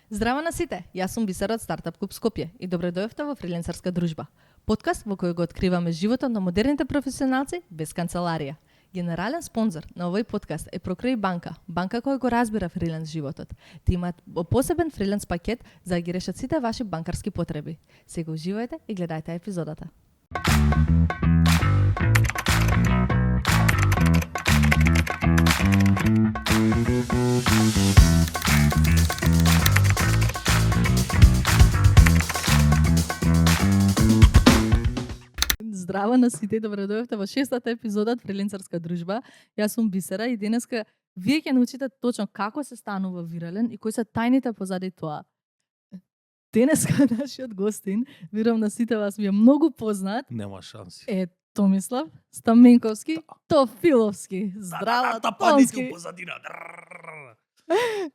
Здраво на сите, јас сум Бисера од Стартап Клуб Скопје и добре дојавте во Фрилансерска дружба. Подкаст во кој го откриваме животот на модерните професионалци без канцеларија. Генерален спонзор на овој подкаст е Прокреј банка, банка која го разбира фриленс животот. Ти имаат посебен фриленс пакет за да ги решат сите ваши банкарски потреби. Сега уживајте и гледајте епизодата. Здраво на сите, добре дојавте во 6-та епизода од Фриленсерска дружба. Јас сум Бисера и денеска вие ќе научите точно како се станува вирален и кои се тајните позади тоа. Денеска нашиот гостин, верувам на сите вас ви е многу познат. Нема шанси. Е Томислав Стаменковски Тофиловски. Здраво, Томски. Позадина.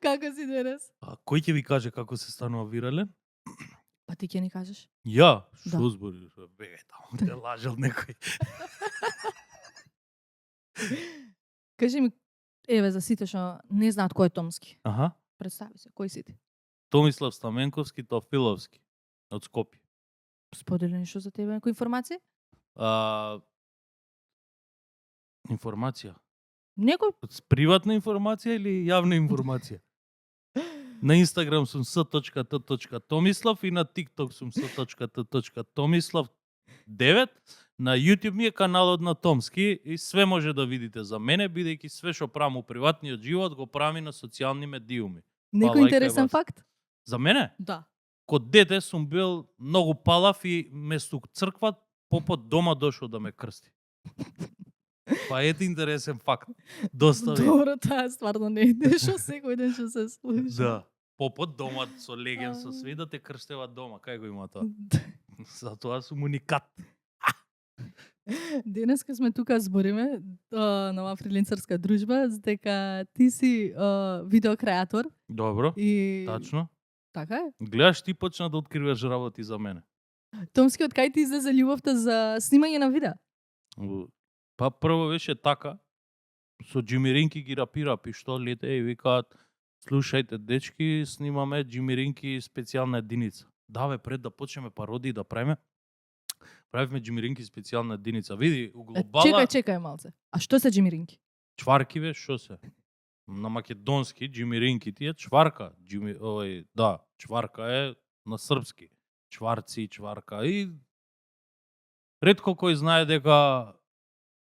Како си денес? Кој ќе ви каже како се станува вирален? Па ти ќе ни кажеш? Ја, Да. што збориш? Бегај таму, те лажал некој. Кажи ми, еве за сите што не знаат кој е Томски. Аха. Представи се, кој си ти? Томислав Стаменковски Тофиловски од Скопје. Сподели нешто за тебе, некоја информација? Информација. Некој Приватна информација или јавна информација? На Инстаграм сум s.t.tomislav и на TikTok сум s.t.tomislav9. На YouTube ми е каналот на Томски и све може да видите за мене, бидејќи све што правам у приватниот живот го правам и на социјални медиуми. некој лајкај интересен вас. факт? За мене? Да. Код дете сум бил многу палав и место црква попот дома дошол да ме крсти. Па ете интересен факт. Доста ви. Добро, тоа стварно не е нешто секој ден што се слуша. Да. Попот дома со леген со све да те крстеват дома. Кај го има тоа? Затоа сум уникат. Денеска сме тука збориме на оваа фриленсерска дружба, дека ти си видеокреатор Добро. и Тачно. така е. Гледаш, ти почна да откриваш работи за мене. Томски, од кај ти излезе љубовта за снимање на видео? Па прво беше така, со Джимиринки ги рапира пиштолите и викаат: слушајте дечки, снимаме Джимиринки специјална единица. Даве, пред да почнеме пародии да правиме, правивме Джимиринки специјална единица. Види, у глобала Чекај малце. А што се джимиринки? чварки бе, што се? На македонски Джимиринки ти е чварка. Чварка е на српски. Чварци, чварка и ретко кој знае дека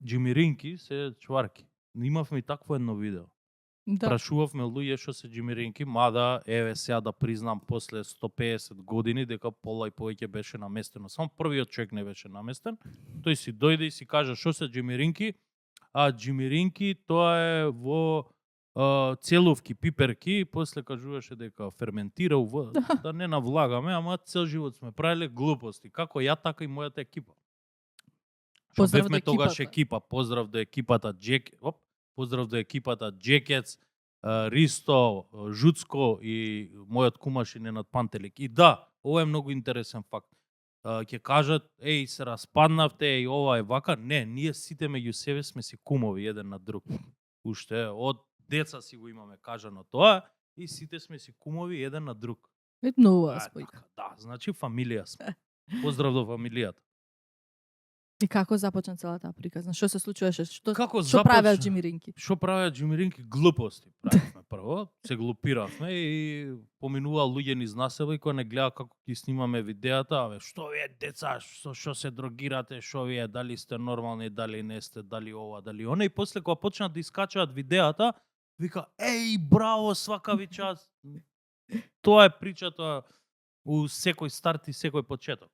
Джимиринки се чварки. Имавме и такво едно видео. Да. Прашувавме луѓе што се Джимиринки, мада еве сега да признам после 150 години дека пола и повеќе беше наместено. Само првиот човек не беше наместен. Тој си дојде и си кажа што се Джимиринки, а Джимиринки тоа е во целувки, пиперки, и после кажуваше дека ферментира да не навлагаме, ама цел живот сме правиле глупости, како ја така и мојата екипа. Поздрав Бевме до тогаш екипата. екипа, поздрав до екипата поздрав до екипата Джекец, Ристо, Жуцко и мојот кумаш и Ненад Пантелик. И да, ова е многу интересен факт. Ќе кажат, еј, се распаднавте, еј, ова е вака. Не, ние сите меѓу себе сме си кумови еден на друг. Уште од деца си го имаме кажано тоа и сите сме си кумови еден на друг. Многу Тоа е спојка. така, да, значи фамилија сме. Поздрав до фамилијата. И како започна целата приказна? Што се случуваше? Што Како што правеа започна? джимиринки? Што правеа Джимиринки? Глупости правевме прво, се глупиравме и поминуваа луѓе низ нас и кои не гледа како ги снимаме видеата, абе што вие деца, што се дрогирате, што вие дали сте нормални, дали не сте, дали ова, дали она, и после кога почнат да искачаат видеата, вика еј браво, свака ви час. Тоа е причата у секој старт и секој почеток.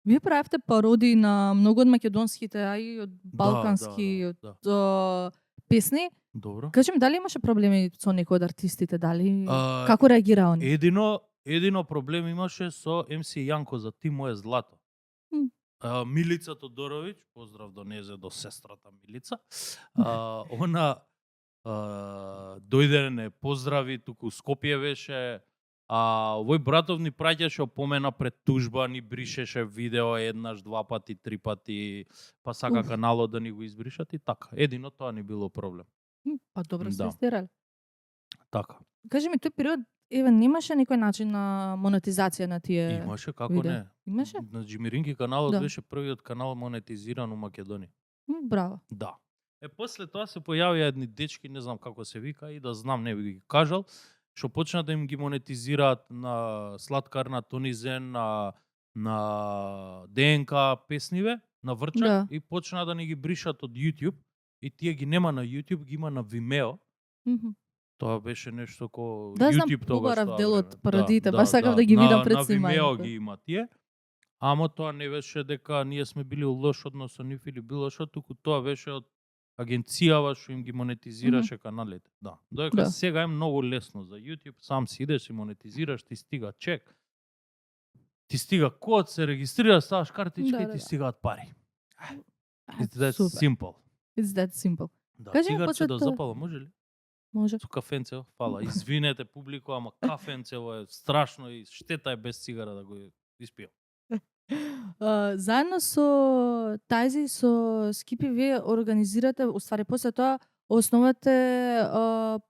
Вие правевте пародии на многу од македонските, а и од балкански да. песни. Добро. Кажи ми, дали имаше проблеми со некој од артистите, дали А, како реагира он? Едино проблем имаше со МС Јанко за Ти моје злато. М. Милица Тодоровиќ, поздрав до незе, до сестрата Милица. Она дојде не поздрави, туку Скопје беше. Овој братов ни праќаше опомена пред тужба, ни бришеше видео еднаш, два пати, три пати, па сака каналот да ни го избришат и така. Едино тоа ни било проблем. Па добро се Да. истерале. Така. Кажи ми, тој период еве немаше некој начин на монетизација на тие Имаше, како видео? не. Имаше? На Џимиринки каналот Да. беше првиот канал монетизиран у Македонија. Браво. Да. После тоа се појавија едни дечки, не знам како се вика, и да знам не би ги кажал, што почна да им ги монетизираат на Сладкарна, Тонизен, на ДНК песниве, на Врчак, Да. и почна да ни ги бришат од YouTube, и тие ги нема на YouTube, ги има на Vimeo. Мгм. Тоа беше нешто ко Да, знам, YouTube тогаш побарав тоа дел од време. пародиите, баш сакав да ги видам пред На Vimeo снимањето. ги има тие. Ама тоа не беше дека ние сме били у лош однос со нив или било што, туку тоа беше од агенцијава што им ги монетизираше каналите. Да. Додека Да. сега е многу лесно за YouTube, сам си идеш и монетизираш, ти стига чек, ти стига код, се регистрираш, ставаш картичка и ти стигаат пари. It's that Супер. simple. It's that simple. Да, Кажи ми цигарче после да тоа. запала, може ли? Може. Со кафенцево, фала. Извинете публико, ама кафенцево е страшно и штета е без цигара да го испијам. Заедно со Тајзи, со Скипи, вие организирате, уствари после тоа, основате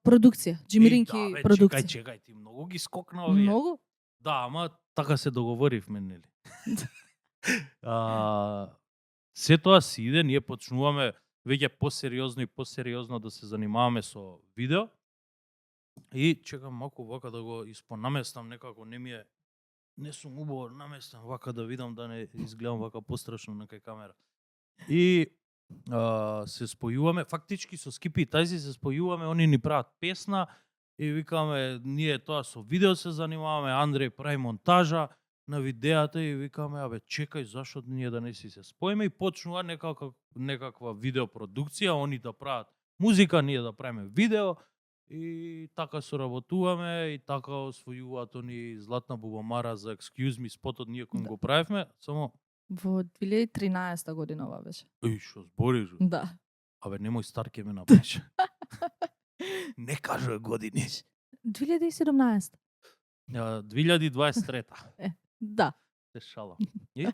продукција, Џимиринки продукција. Чекај, ти многу ги скокна овие. Многу? Да, ама така се договоривме, нели? Се тоа си иде, ние почнуваме веќе посериозно да се занимаваме со видео. И чекам малку вака да го испонаместам, некако не сум убаво наместен вака да видам да не изгледам вака пострашно на кај камера. И се спојуваме, фактички со Скипи и Тајзи се спојуваме, они ни прават песна и викаме ние тоа со видео се занимаваме, Андреј прави монтажа на видеата и викаме абе чекај зашто ние да не си се споиме, и почнува некаква видеопродукција, они да прават музика, ние да правиме видео. И така соработуваме и така освојуваат они златна бубамара за Excuse Me спотот ние кој го правевме, само Во 2013 година ова беше. што збориш? Да. Абе немој стар ке ме напреш. Не кажуве години. 2017. 2023. Да. Се шала. И?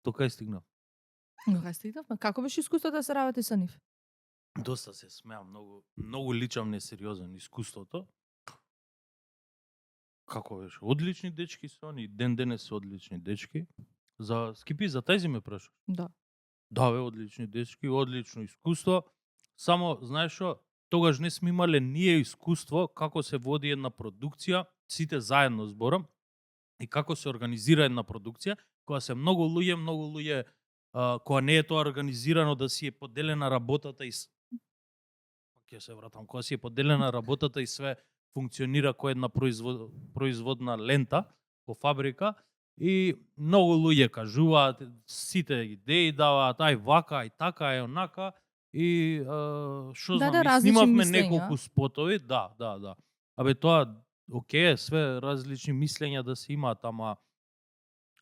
Тока стигнав. Кога стигнавме? Како беше искуството да се работи со нив? Доста се смеам, многу личам несериозен искуството. Како беше? Одлични дечки се они, ден денес се одлични дечки. За Скипи, за Тајзи ме прашаш? Да. Да, бе, одлични дечки, одлично искуство. Само, знаеш што, тогаш не сме имале ние искуство како се води една продукција, сите заедно зборам, и како се организира една продукција, која се многу луѓе, која не е тоа организирано да си е поделена работата и ќе се вратам, кога си е поделена работата и све функционира кој една производна лента по фабрика, и многу луѓе кажуваат, сите идеи даваат, ај вака, ај така, ај онака, и што знам, и снимавме неколку спотови, да. Абе тоа, окей, све различни мислења да се имаат, ама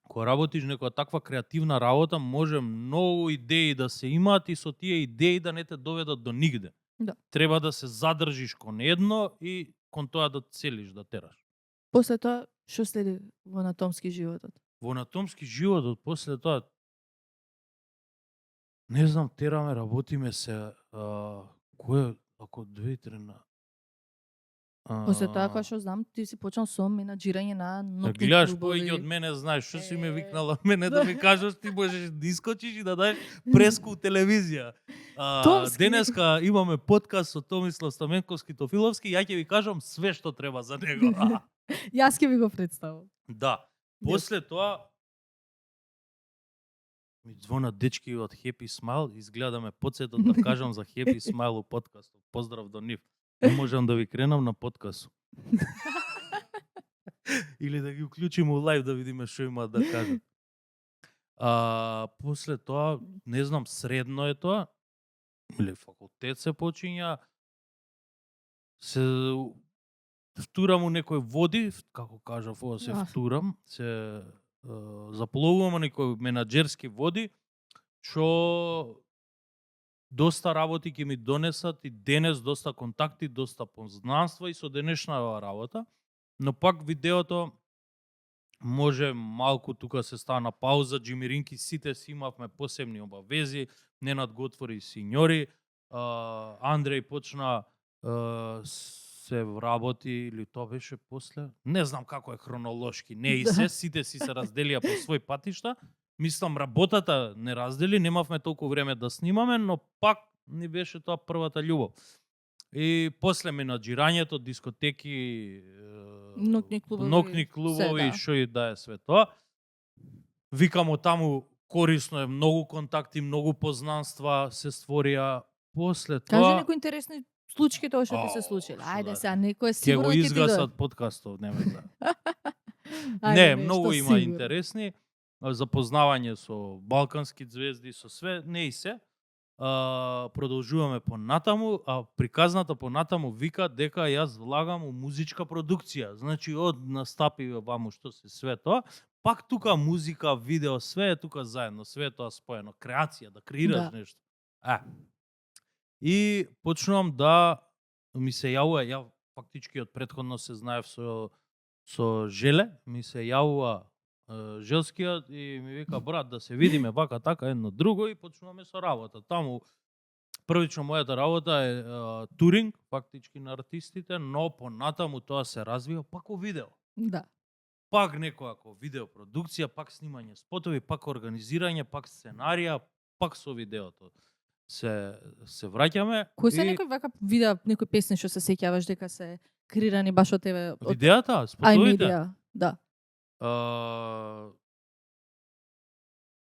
кога работиш некоја таква креативна работа, може многу идеи да се имаат и со тие идеи да не те доведат до нигде. Да. Треба да се задржиш кон едно и кон тоа да целиш, да тераш. После тоа, што следи во анатомски животот? Во анатомски животот, после тоа, не знам, тераме, работиме се, кој, ако 2-3 на... После тоа, кога што знам, ти си почнал со менаџирање на ноќни гледаш клубови. повеќе од мене, знаеш, што си ме викнала мене да ми кажеш, ти можеш да искочиш и да дадеш преску телевизија. Томски. Денеска имаме подкаст со Томислав Стаменковски Тофиловски, ја ќе ви кажам све што треба за него. Јас ќе ви го представам. Да. После тоа ми звонат дечки од Happy Smile, изгледа да ме потсетат да кажам за Happy Smile у подкастот. Поздрав до нив. Не можам да ви кренам на подкаст. Или да ги уклучим у лајв да видиме што имаат да кажат. После тоа, не знам, средно е тоа, или факултет се почиња, се втурам у некој води, како кажав, ова се втурам, се запловувам у некој менаџерски води, што доста работи ќе ми донесат и денес, доста контакти, доста познанства и со денешната работа, но пак видеото може малку тука се става на пауза, Џимиринки сите си имавме посебни обавези, Ненад го отвори синьори, Андреј почна се вработи или тоа беше после. Не знам како е хронолошки. Не и се, сите си се разделија по свој патишта. Мислам, работата не раздели, немавме толку време да снимаме, но пак ни беше тоа првата љубов. И после менаџирањето, дискотеки, ноќни клубови, шо и да е све тоа. Викам од таму корисно е, многу контакти, многу познанства се створија. После тоа... Кажи некои интересни случаи тоа што ти се случило. Ајде сега, некој Ке сигурно го ќе ти изгасат подкастов, нема да. Ајде, Не, нешто многу има сигурно. интересни. Запознавање со балкански звезди, со све, не и се. Продолжуваме понатаму, а приказната понатаму вика дека јас влагам у музичка продукција. Значи, од настапи ваму што се све тоа, пак тука музика, видео, све е тука заедно, све е тоа споено. Креација, да креираш нешто. И почнувам да ми се јавува, ја фактички од претходно се знаев со Желе, ми се јавува Желскиот и ми вика, брат, да се видиме вака така едно друго и почнуваме со работа. Таму првично мојата работа е туринг, фактички на артистите, но понатаму тоа се развива пак во видео. Да. Пак некоја видео продукција, пак снимање спотови, пак организирање, пак сценарија, пак со видеото. Се враќаме. Кои се некои вака видеа, некои песни што се сеќаваш дека се креирани баш од тебе? Видеата, спотовите? iMedia, да.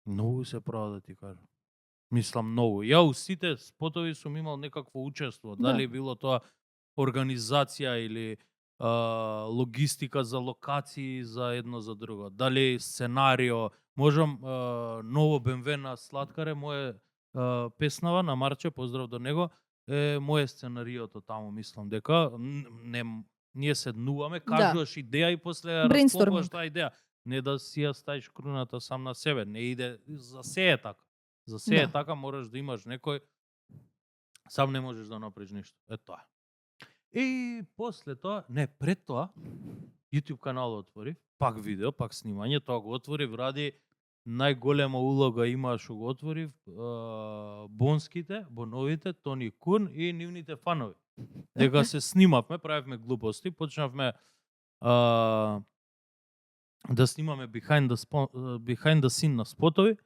Многу се права да ти кажам. Мислам многу. Ја у сите спотови сум имал некакво учество. Дали било тоа организација или логистика за локации за едно за друго. Дали сценарио. Можам ново БМВ на Сладкаре, моје песнава на Марче, поздрав до него, е моје сценариото таму, мислам дека ние седнуваме, кажуваш идеја и после расклопуваш таа идеја. Не да си ја ставиш круната сам на себе, не иде, за се е така. За се е така, мораш да имаш некој, сам не можеш да направиш ништо. Е тоа. И после тоа, не, пред тоа, YouTube канал отвори, пак видео, пак снимање, тоа го отвори, ради најголема улога има што го отворив Бонските, Боновите, Тони Кун и нивните фанови. Дека се снимавме, правевме глупости, почнавме да снимаме behind the scene на спотови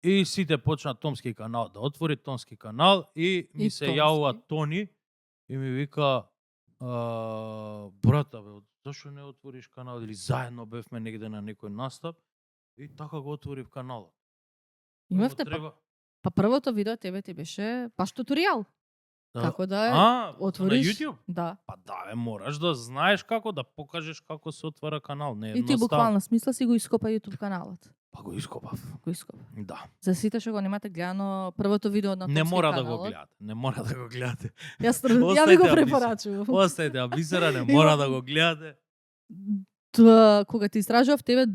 и сите почна Томски канал да отвори, Томски канал и ми се јавува Тони и ми вика брата, бе, зашо не отвориш канал или заедно бевме негде на некој настап. И така го отворив каналот. Имавте па првото видео тебе ти беше баш туторијал. Како да отвориш? На YouTube? Да. Па да, мораш да знаеш како да покажеш како се отвара канал. Не и ти буквално смисла си го ископа YouTube каналот. Па го ископав. Да. За сите што го немате гледано првото видео на Томски каналот. Не мора да го гледате. Не мора да го гледате. Ја ви го препорачувам. Остајте, а Бисера не мора да го гледате. Тоа кога ти истражував тебе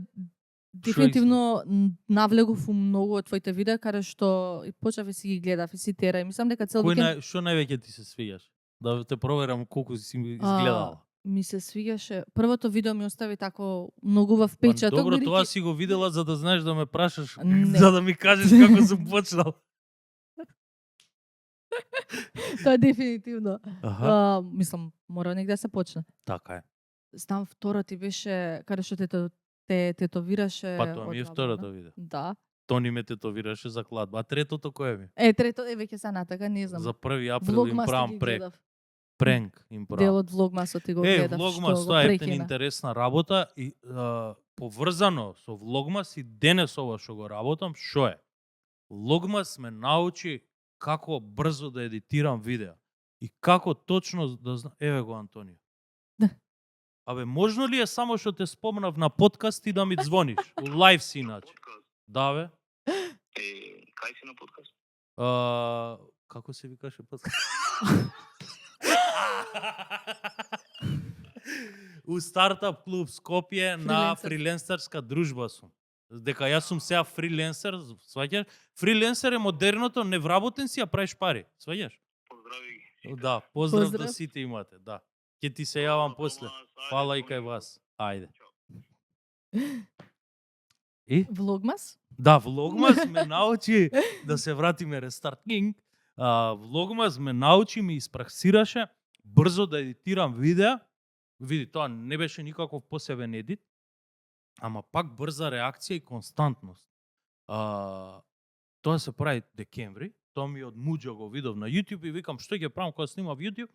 дефинитивно навлегов у многу од твоите видеа каде што почнав и си ги гледав и си тера. Мислам дека цел викенд што највеќе ти се свиѓаш? Да те проверам колку си изгледала. Ми се свигаше. Првото видео ми остави тако многу во впечаток. Добро, тоа си го видела за да знаеш да ме прашаш, за да ми кажеш како сум почнал. Тоа е дефинитивно. Мислам, мора негде да се почне. Така е. Знам, второ ти беше каде што те тетовираше. Па тоа ми е второто видео. Да. Тони ме тетовираше за кладба. А третото кое ми? Трето веќе се натака, не знам. За 1 април им правам пренк им правам. Дел од влогмасот ти го гледав. Влогмас тоа е интересна работа и поврзано со влогмас и денес ова што го работам, што е? Влогмас ме научи како брзо да едитирам видео и како точно да знам. Еве го Антонио. Да. Абе, можно ли е само што те спомнав на подкаст и да ми звониш? У лайв си иначе. Да, бе. Кај си на подкаст? Како се викаше подкаст? У стартап клуб Скопје на фриленсерска дружба сум. Дека јас сум сега фриленсер, сваќаш? Фриленсер е модерното, не вработен си, а правиш пари, сваќаш? Поздрави ги. Да, поздрав да сите имате, да. Ќе ти се јавам после. Фала и кај вас. Ајде. И? Влогмас? Да, Влогмас ме научи да се вратиме Restart King. Влогмас ме научи, ми испраксираше брзо да едитирам видеа. Види, тоа не беше никаков посебен едит, ама пак брза реакција и константност. Тоа се прави декември, тоа ми од Муџо го видов на YouTube и викам што ќе правам кога снимам YouTube?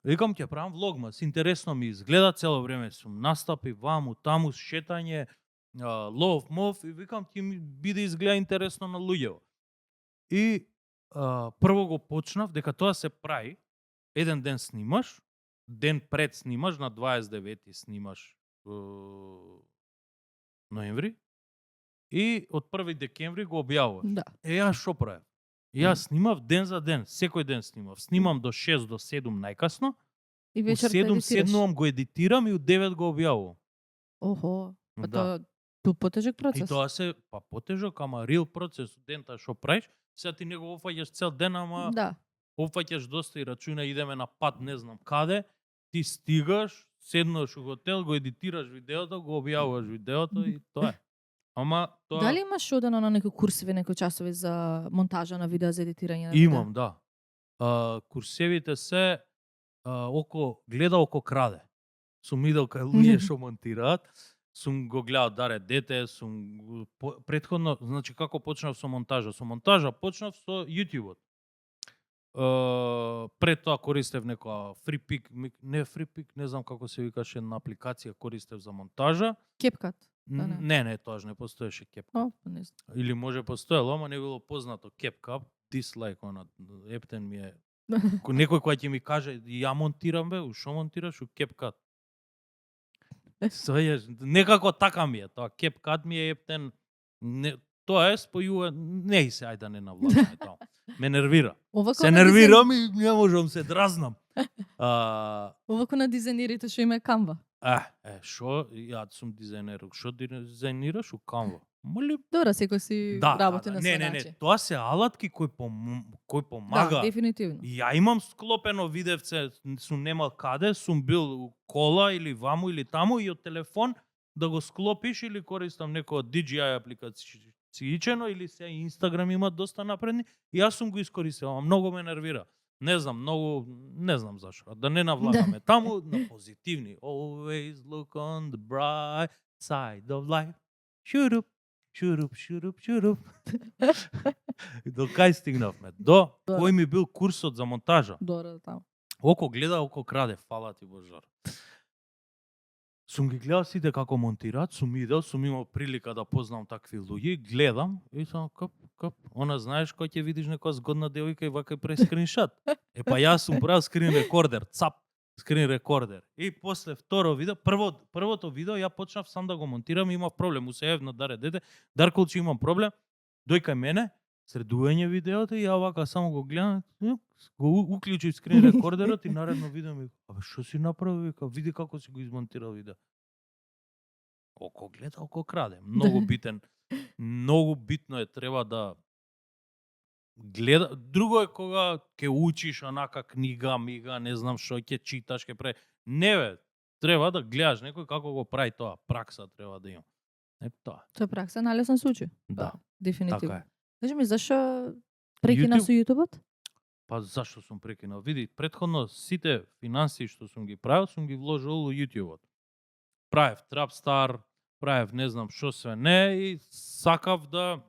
Викам ќе правам влогмас, интересно ми изгледа, цело време сум настапи ваму, таму, шетање, лов, мов и викам ќе ми биде изгледа интересно на луѓето. И прво го почнав, дека тоа се прави, еден ден снимаш, ден пред снимаш, на 29 снимаш ноември, и од 1 декември го објавуваш. Да. Јас шо правев? Јас снимав ден за ден, секој ден снимав. Снимам до 6 до 7 најкасно, И у вечер 7 седнувам го едитирам и у 9 го објавувам. Охо, па Да. тоа ту потежок И процес. тоа се потежок, ама реал процес, дента што правиш, сега ти не го офаќаш цел ден, ама Да. офаќаш доста и рачуна, идеме на пат, не знам каде, ти стигаш, седнаш у хотел, го едитираш видеото, го објавуваш видеото и тоа е. Ама тоа Дали имаш одено на некои курсеви, некои часови за монтажа на видео, за едитирање на видео? имам, да. Курсевите се гледа око краде. Сум идел кај луѓе што монтираат, сум го гледал даре дете, претходно, значи како почнав со монтажа? Со монтажа почнав со YouTube-от. Пред тоа користев некоја FreePic, не FreePic, не знам како се викаше една апликација користев за монтажа. CapCut. Да, не. Не, тоаш не постоеше CapCut. О, не знам. Или може постоело, ама не било познато CapCut. Dislike, она, ептен ми е. Некој кој ќе ми каже, ја монтирам бе, ушо монтираш у CapCut. Некако така ми е, тоа CapCut ми е ептен, тоа е спојува, не се, ајде да не навлазаме тоа. Ме нервира. Овако Се нервирам и не можам се дразнам. Овако на дизајнерите што има Canva. Шо, ја сум дизајнер, шо дизајнираш у Canva? Моли? Добро, секој си работи на свој начин. Не, тоа се алатки кои помага. Да, дефинитивно. Ја имам склопено видевце, сум немал каде, сум бил у кола или ваму или таму и од телефон да го склопиш или користам некој DJI апликацијчено или се Instagram има доста напредни и јас сум го искористил, многу ме нервира. Не знам зашо, да не навлагаме таму на позитивни. Always look on the bright side of life. Шуруп. До кај стигнавме? До кој ми бил курсот за монтажа. Добро, таму. Око гледа, око краде, фала ти Божар. Сум ги гледал сите како монтираат, сум имал прилика да познам такви луѓе, гледам и сам кап. Она знаеш кој ќе видиш некоја згодна девојка и вака прави скриншот. Па јас сум правил скрин рекордер, скрин рекордер. И после второ видео, првото видео ја почнав сам да го монтирам, имав проблем, му се евна даре дете, Дарколче имам проблем, дој кај мене, средување видеото и ја вака само го гледам, го уклучив скрин рекордерот и наредно видео ми, абе што си направил, вика, види како си го измонтирал видео. Око гледа, око краде. Многу битен. Многу битно е, треба да гледа. Друго е кога ќе учиш онака книга, мига, не знам што, ќе читаш, ќе прави. Не бе, треба да гледаш некој како го прави тоа. Пракса треба да има. Тоа. Тоа е пракса на лесен случај. Да. Дефинитивно. Така е. Кажи ми, зашо прекина со YouTube-от? Па зашто сум прекинал? Види, претходно сите финансии што сум ги правил, сум ги вложил у YouTube-от. Правев Trapstar, правев не знам што све не и сакав да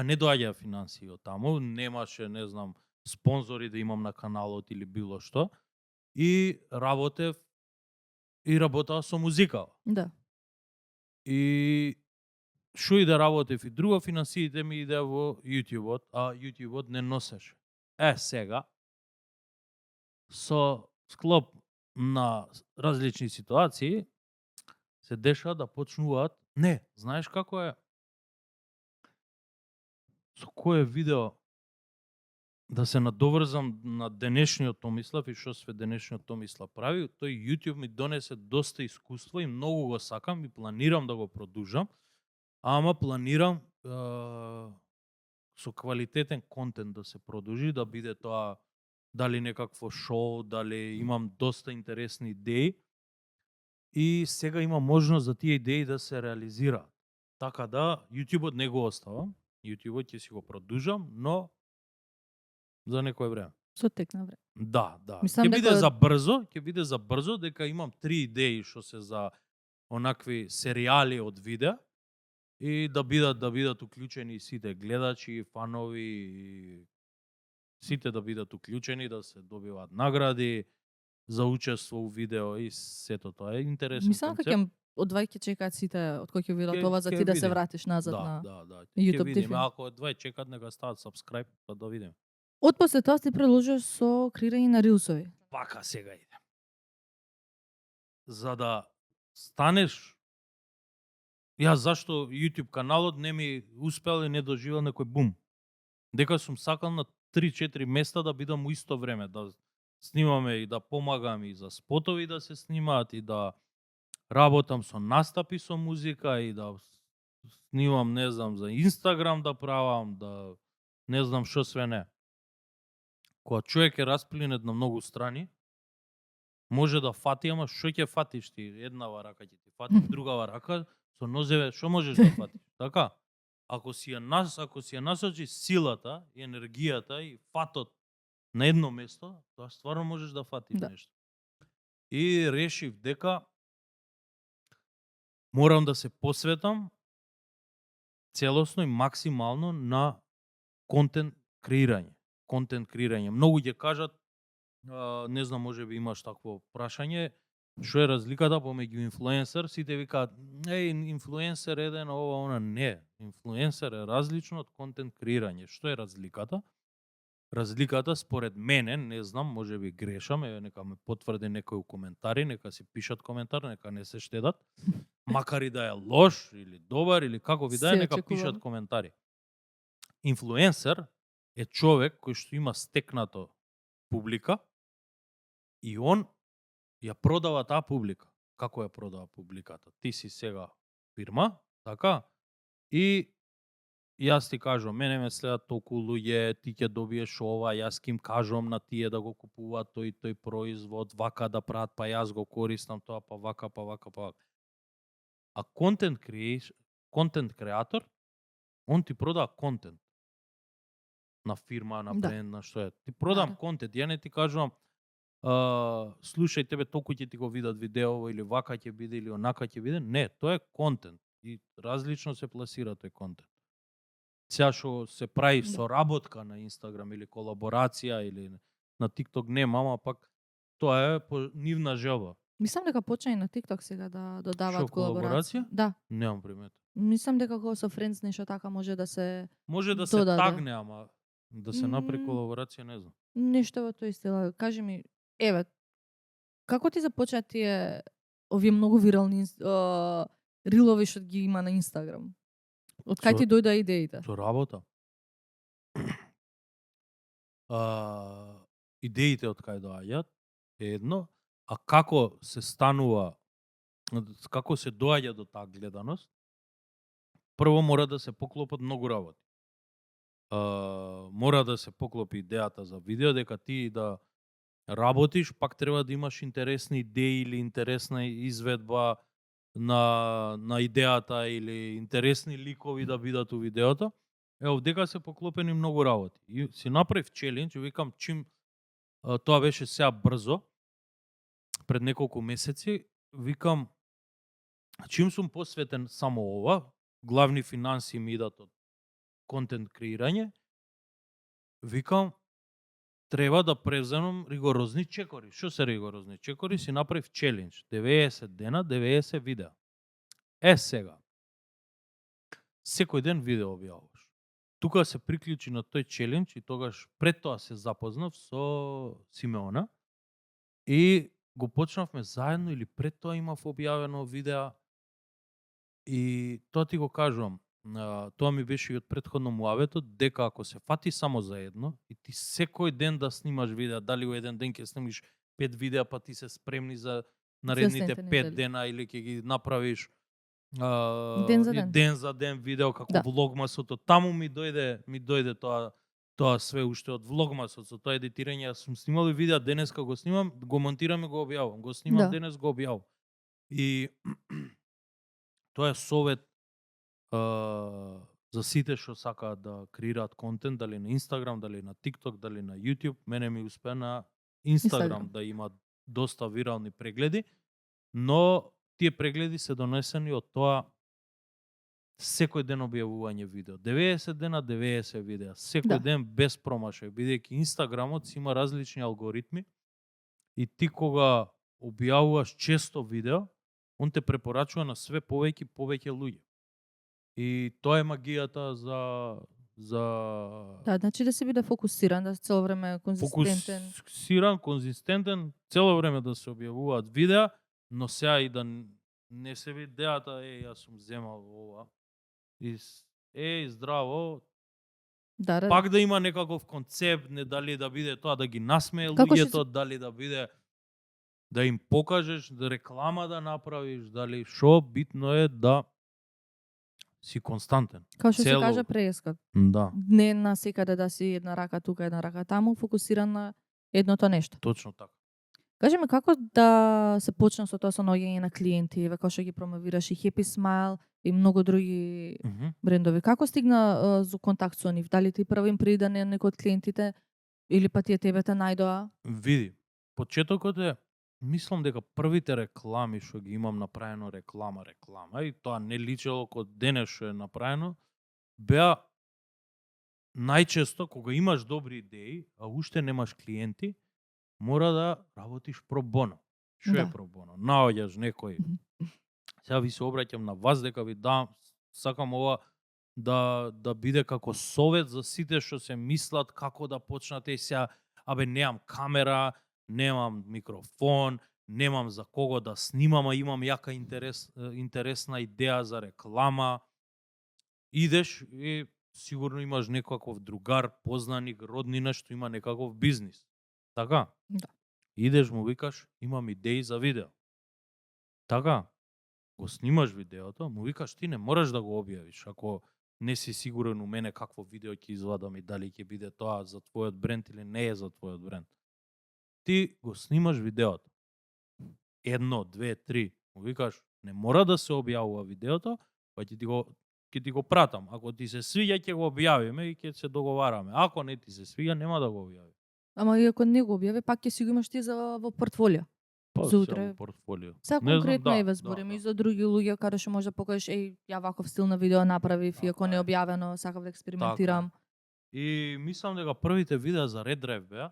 не доаѓа финансии од таму, немаше, не знам, спонзори да имам на каналот или било што. И работев со музика. Да. И шо и да работев и друго, финансиите ми иде во YouTube-от, а YouTube-от не носеше. Сега, со склоп на различни ситуации, се деша да почнуваат. Не, знаеш како е? Со кое видео да се надоврзам на денешниот Томислав и што све денешниот Томислав прави, тој YouTube ми донесе доста искуство и многу го сакам и планирам да го продужам, ама планирам со квалитетен контент да се продужи, да биде тоа дали некакво шоу, дали имам доста интересни идеи и сега има можност за тие идеи да се реализираат. Така да, YouTube-от не го оставам, YouTube-от ќе си го продужам, но за некој време. Со тек на време. Да, да. Мислам Ќе биде дека- ќе биде за брзо, дека имам 3 идеи што се за онакви серијали од видеа и да бидат уклучени сите гледачи, фанови и сите да бидат уклучени, да се добиваат награди за учество у видео и сето тоа е интересен Мислам дека концепт. ќе од двај ќе чекаат сите од кој ќе видат Ќе- ова за ќе ти да се видим. вратиш назад на. Да. YouTube Ќе видиме, дефинитивно. ако двај чекат нека стават subscribe па да видиме. Од после тоа ти продолжуваш со креирање на рилсови. Вака сега иде. За да станеш Јас зашто YouTube каналот не ми успел и не доживел некој бум. Дека сум сакал на 3-4 места да бидам у исто време, да снимаме и да помагам и за спотови да се снимаат и да работам со настапи со музика и да снимам, не знам, за Инстаграм да правам, да не знам што све не. Кога човек е расплинет на многу страни, може да фати, ама што ќе фатиш ти? Еднава рака ќе ти фати, другава рака со нозеве што можеш да фатиш? Така? Ако си ја насочиш силата и енергијата и фатот на едно место, тоа стварно можеш да фатиш Да. нешто. И решив дека морам да се посветам целосно и максимално на контент креирање. Контент креирање. Многу ќе кажат, не знам, можеби имаш такво прашање, што е разликата помеѓу инфлуенсер? Сите викаат, инфлуенсер еден, ова, она. Не, инфлуенсер е различно од контент креирање. Што е разликата? Разликата според мене, не знам, можеби грешам, еве нека ме потврди некој у коментари, нека си пишат коментар, нека не се штедат. Макар и да е лош или добар или како ви да е, Се нека очекува. пишат коментари. Инфлуенсер е човек кој што има стекнато публика и он ја продава таа публика. Како ја продава публиката? Ти си сега фирма, така? И јас ти кажувам, мене ме следат толку луѓе, ти ќе добиеш ова, јас ќе им кажувам на тие да го купуваат тој производ, вака да прават, па јас го користам тоа, па вака. А контент креатор, он ти продава контент на фирма, на Да. бренд, на што е. Ти продам Да. контент, ја не ти кажувам слушај, тебе толку ќе ти го видат видеово или вака ќе биде или онака ќе биде. Не, тоа е контент и различно се пласира тој контент. Сега што се прави Да. соработка на Инстаграм или колаборација или на TikTok нема, ама пак тоа е по нивна желба. Мислам дека почна и на TikTok сега да додаваат Што, колаборација? колаборација. Да. Немам примет. Мислам дека кога со Friends нешто така може да се Може да се додаде. тагне, ама да се направи М. колаборација, не знам. нешто во тој стил. Кажи ми, еве, како ти започна тие овие многу вирални рилови што ги има на Инстаграм? Од кај Со- ти дојда идеите? Со работа. Идеите од кај доаѓаат е едно, а како се станува, како се доаѓа до таа гледаност, прво мора да се поклопат многу работи. Мора да се поклопи идејата за видео, дека ти да работиш, пак треба да имаш интересни идеи или интересна изведба на идејата или интересни ликови да бидат у видеото. Овдека се поклопени многу работи. И си направив челендж, викам чим тоа беше сега брзо, пред неколку месеци, викам чим сум посветен само ова, главни финанси ми идат од контент креирање, викам треба да преземам ригорозни чекори. Што се ригорозни чекори? Си направив челендж. 90 дена, 90 видеа. Сега. Секој ден видео објавуваш. Тука се приклучи на тој челендж и тогаш пред тоа се запознав со Симеона и го почнавме заедно или пред тоа имав објавено видеа и тоа ти го кажувам. Тоа ми беше и од претходно муаветот, дека ако се фати само за едно и ти секој ден да снимаш видеа, дали во еден ден ќе снимиш 5 видеа, па ти се спремни за наредните следните 5 недели. дена или ќе ги направиш Ден за и ден. ден за ден видео како Да. влогмасото. Таму ми дојде тоа све уште од влогмасот, со тоа едитирање. Јас сум снимал и видеа, денеска го снимам, го монтирам и го објавам. Го снимам Да. денес, го објавам. И тоа е совет за сите што сакаат да креираат контент, дали на Instagram, дали на TikTok, дали на YouTube. Мене ми успе на Instagram да има доста вирални прегледи, но тие прегледи се донесени од тоа секој ден објавување видео. 90 дена, 90 видеа. Секој ден без промашај, бидејќи Инстаграмот си има различни алгоритми и ти кога објавуваш често видео, он те препорачува на све повеќе луѓе. И тоа е магијата за Да, значи да се биде фокусиран, да цело време конзистентен. Фокусиран, конзистентен, цело време да се објавуваат видеа, но сега и да не се видеата, јас сум земал ова. И здраво. Да. Пак да има некаков концепт, не дали да биде тоа да ги насмее Како луѓето, дали да биде да им покажеш, да реклама да направиш, дали шо, битно е да си константен. Као што се кажа преескот. Да. Не на секаде да си една рака тука, една рака таму, фокусиран на едното нешто. Точно така. Кажи ми како да се почне со тоа со наоѓање на клиенти, како што ги промовираш и Happy Smile и многу други брендови. Како стигна за контакт со нив? Дали ти прво им прида некој од клиентите или па тие тебе те најдоа? Види, почетокот е, мислам дека првите реклами што ги имам направено реклама и тоа не личело кога денес што е направено, беа најчесто кога имаш добри идеи, а уште немаш клиенти, мора да работиш про боно. Што е про боно? Наоѓаш некој. Сега ви се обраќам на вас дека ви дам, сакам ова да биде како совет за сите што се мислат како да почнат сега, немам камера, немам микрофон, немам за кого да снимам, а имам јака интересна идеја за реклама. Идеш и сигурно имаш некаков другар, познаник, роднина што има некаков бизнис. Така? Да. Идеш му викаш, имам идеи за видео. Така? Го снимаш видеото, му викаш ти не мораш да го објавиш. Ако не си сигурен у мене какво видео ќе извадам и дали ќе биде тоа за твојот бренд или не е за твојот бренд. Ти го снимаш видеото. 1, 2, 3. Му викаш, не мора да се објавува видеото, па ќе ти го пратам. Ако ти се свиѓа, ќе го објавиме и ќе се договараме. Ако не ти се свиѓа, нема да го објави. Ама и ако не го објави, пак ќе си го имаш ти во портфолио. Па, за утре. во портфолио. Сега конкретно и збориме и за други луѓе каде што може да покажеш, ја ваков стил на видео направив, иако не е објавено, сакав да експериментирам. Така. И мислам дека првите видеа за Red Drive беа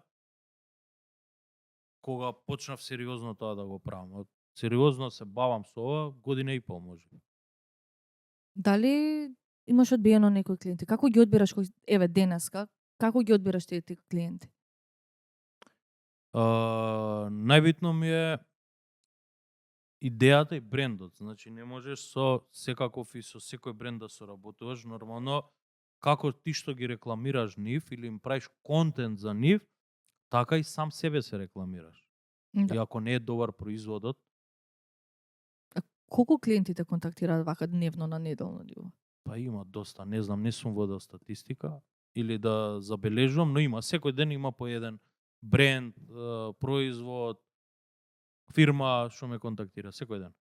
кога почнав сериозно тоа да го правам. Сериозно се бавам со ова, година и пол може. Дали имаш одбиено некои клиенти? Како ги одбираш денеска? Како ги одбираш тие клиенти? Најбитно ми е идејата и брендот. Значи не можеш со секаков и со секој бренд да соработуваш. Нормално, како ти што ги рекламираш нив или им правиш контент за нив, така и сам себе се рекламираш. Да. И ако не е добар производот. А колку клиенти те контактираат вака дневно на неделно ниво? Па има доста, не знам, не сум водел статистика или да забележувам, но има. Секој ден има по еден бренд, производ, фирма што ме контактира секој ден.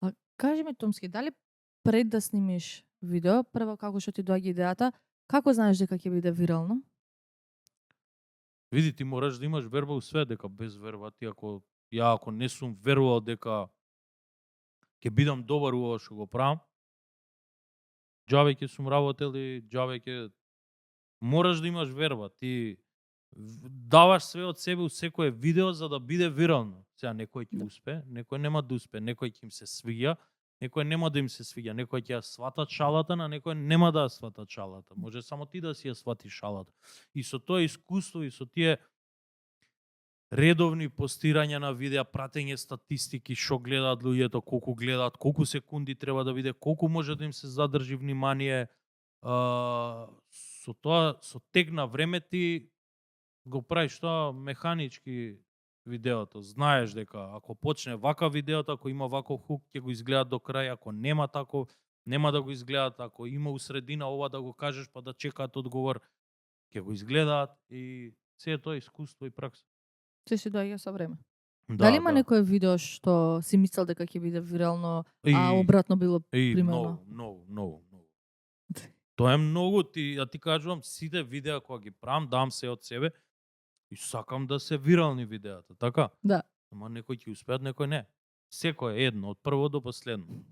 А кажи ми, Томски, дали пред да снимиш видео, прво како што ти доаѓа идејата, како знаеш дека ќе биде вирално? Види, ти мораш да имаш верба у све, дека без верба ти ако не сум верувал дека ќе бидам добар у ова што го правам, џабе ќе сум работел и џабе ќе мораш да имаш верба. Ти даваш све од себе у секое видео за да биде вирално. Сега некој ќе успе, некој нема да успе, некој ќе им се свиѓа, некој нема да им се свиѓа, некој ќе ја сватат шалата, на некој нема да ја сватат шалата. Може само ти да си ја сватиш шалата. И со тоа искуство и со тие редовни постирања на видеа, пратење статистики, што гледаат луѓето, колку гледаат, колку секунди треба да биде, колку може да им се задржи внимание. Со тоа, со тек на време ти го правиш тоа механички видеото. Знаеш дека ако почне вака видеото, ако има ваков хук, ќе го изгледат до крај, ако нема тако, нема да го изгледат, ако има усредина ова да го кажеш па да чекаат одговор, ќе го изгледаат и се тоа искуство и пракса. Се си доаѓа со време. Да, Дали има некое видео што си мислел дека ќе биде вирално, а обратно било примерно? Многу. Тоа е многу, ти кажувам, сите видеа кога ги правам, дам се од себе и сакам да се вирални видеата, така? Да. Ама некој ќе успеат, некој не. Секој е едно, од прво до последно.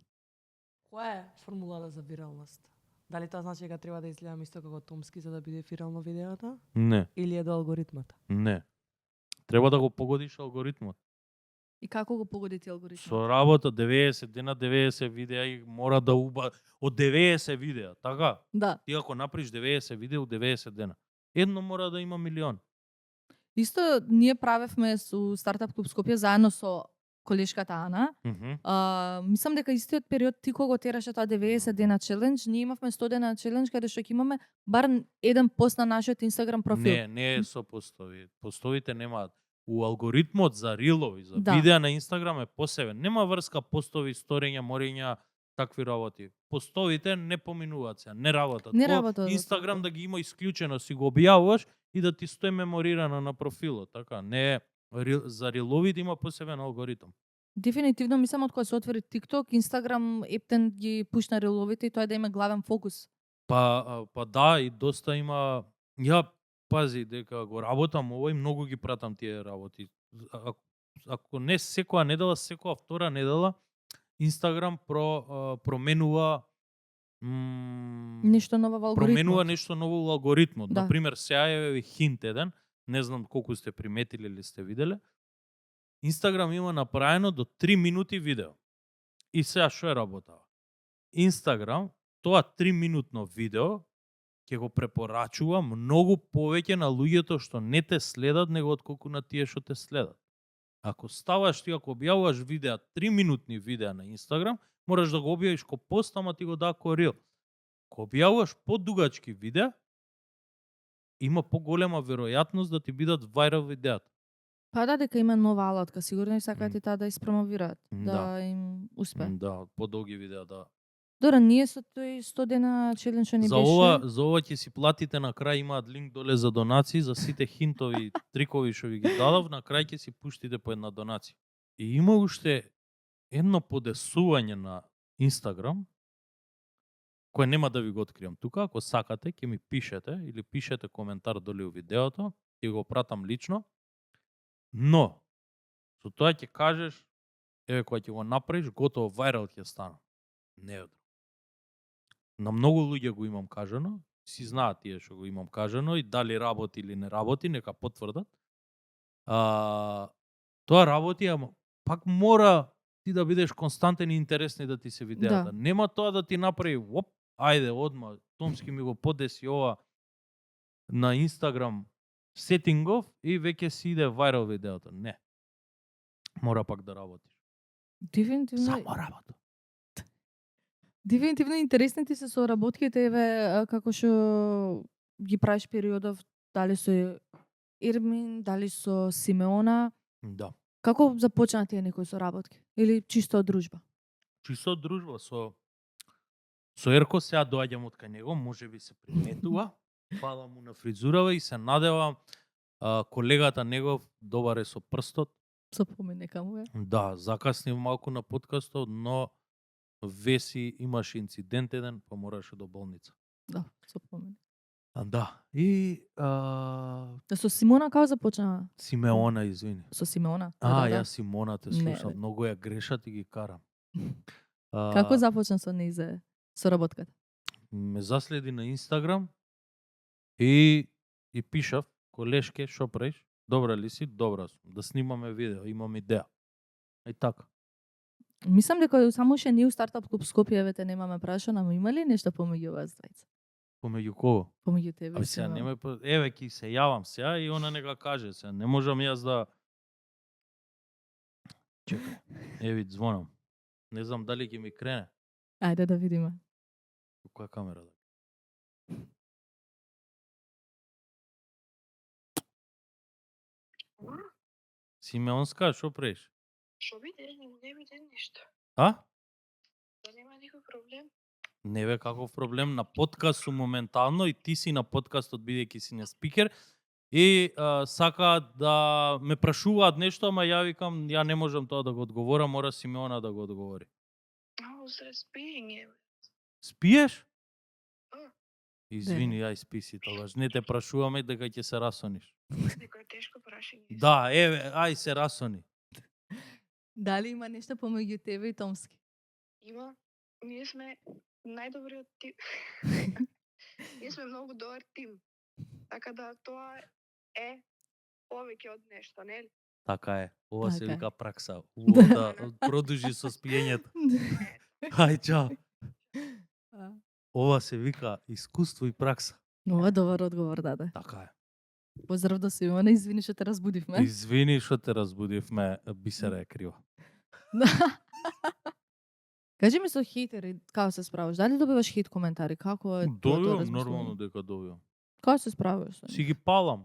Која е формулата за виралност? Дали тоа значи дека треба да изгледам исто како Томски за да биде вирално видеото? Не, Или е до алгоритмата? не. Треба да го погодиш алгоритмот. И како го погодите алгоритмот? Со работа 90 дена, 90 видеа и мора да од 90 видеа, така? Да. Ти ако направиш 90 видеа у 90 дена, едно мора да има милион. Исто ние правевме со Стартап Клуб Скопје заедно со колешката Ана. Мислам дека истиот период ти кога тераше тоа 90 дена челендж, ние имавме 100 дена челендж каде што ќе имаме бар еден пост на нашиот Инстаграм профил. Не е со постови. Постовите немаат. У алгоритмот за рилови, за Да. видеа на Инстаграм е посебен. Нема врска постови, сторења, морења, такви работи. Постовите не поминуваат се, не работат. Не Ко работат. Инстаграм да ги има исклучено, си го објавуваш и да ти стои меморирано на профилот, така. Не е за риловите има посебен алгоритм. Дефинитивно мислам од кога се отвори TikTok, Инстаграм ептен ги пушна риловите и тоа е да има главен фокус. Па да, и доста има. Ја пази дека го работам овој, многу ги пратам тие работи. Ако не секоја недела, секоја втора недела Инстаграм променува Нешто ново во алгоритмот. променува нешто ново во алгоритмот. Да. Например, сега е хинт еден, не знам колку сте приметиле или сте виделе. Инстаграм има направено до 3 минути видео. И сега што е работава? Инстаграм, тоа 3-минутно видео ќе го препорачува многу повеќе на луѓето што не те следат него отколку на тие што те следат. Ако ставаш ти, ако објавуваш видеа, 3-минутни видеа на Инстаграм, мораш да го објавиш ко пост, ама ти го даа ко рил. Ако објавуваш подугачки видеа, има поголема веројатност да ти бидат вајрал видеата. Па да, дека има нова алатка, сигурно и сакаат и таа да испромовираат, Да. да им успе. Да, подолги видеа, да. Добро, ние со тој 100 дена челендж што ни За беше. ова ќе си платите, на крај имаат линк доле за донации, за сите хинтови, трикови што ви ги дадов, на крај ќе си пуштите по една донација. И има уште едно подесување на Инстаграм, кое нема да ви го откриам тука, ако сакате, ќе ми пишете или пишете коментар доле у видеото, ќе го пратам лично. Но, со тоа ќе кажеш, еве кога ќе го направиш, готово вајрал ќе стана. Не е. На многу луѓе го имам кажано, си знаат тие што го имам кажано и дали работи или не работи, нека потврдат. Тоа работи, ама пак мора ти да бидеш константен и интересни да ти се видеата. Да. Нема тоа да ти направи, оп, ајде, одма, Томски ми го подеси ова на Инстаграм сетингов и веќе си иде вајрал видеото. Не. Мора пак да работиш. Дефинитивно. Само работа. Дефинитивно интересните се соработките, еве како што ги правиш периодов, дали со Ермин, дали со Симеона. Да. Како започна тие некои соработки? Или чисто од дружба? Чисто од дружба со Ерко сега доаѓам од кај него, можеби се приметува. Фала му на фризурава и се надевам колегата негов добар е со прстот. Со помене каму е? Да, закаснив малку на подкастот, но Веси имаше инцидент еден, па мораше до болница. Да, со помене. Да. И Да, со Симона како започна? Симеона, извини. Со Симеона? Ја Симона те Не, слушам, бе. многу ја грешат и ги карам. Како започна со нејзе соработката? Ме заследи на Инстаграм и пишав, колешке, шо правиш? Добра ли си? Добра сум. Да снимаме видео, имам идеја. И така. Мислам дека само ше ние у Стартап Клуб Скопје вете немаме прашано, ама има ли нешто помеѓу вас двајца? Помеѓу кого? Помеѓу тебе и Абе сега Симеон? нема, еве ќе се јавам сега и она нека каже сега. Не можам јас да чекај. Еви звонам. Не знам дали ќе ми крене. Ајде да видиме. Која камера да? Симеонска, шо правиш? Што биде? Не биде ништо. А? Да нема никој проблем. Не бе каков проблем, на подкаст сум моментално и ти си на подкастот бидејќи си на спикер и сакаат да ме прашуваат нешто, ама ја викам ја не можам тоа да го одговорам, мора Симеона да го одговори. Ау, за спиење. Спиеш? Извини, ај спи си тогаш. Не те прашуваме дека ќе се расониш. Дека е тешко прашање. Да, еве, ај се расони. Дали има нешто помеѓу тебе и Томски? Има, ние сме најдобриот тим. Ние сме многу добар тим. Така да тоа е повеќе од нешто, нели? Така е. Ова се Така е. вика пракса. Уво да продолжи со спиењето. Ај, чао. Ова се вика искуство и пракса. Ова добар одговор даде. Така е. Поздрав до Симона, извини што те разбудивме. Извини што те разбудивме, Бисера е крива. Кажи ми со хейтери, како се справиш? Дали добиваш хейт коментари? Како е тоа Добивам, размислување? нормално дека добивам. Како се справиш? со нив? Си ги палам.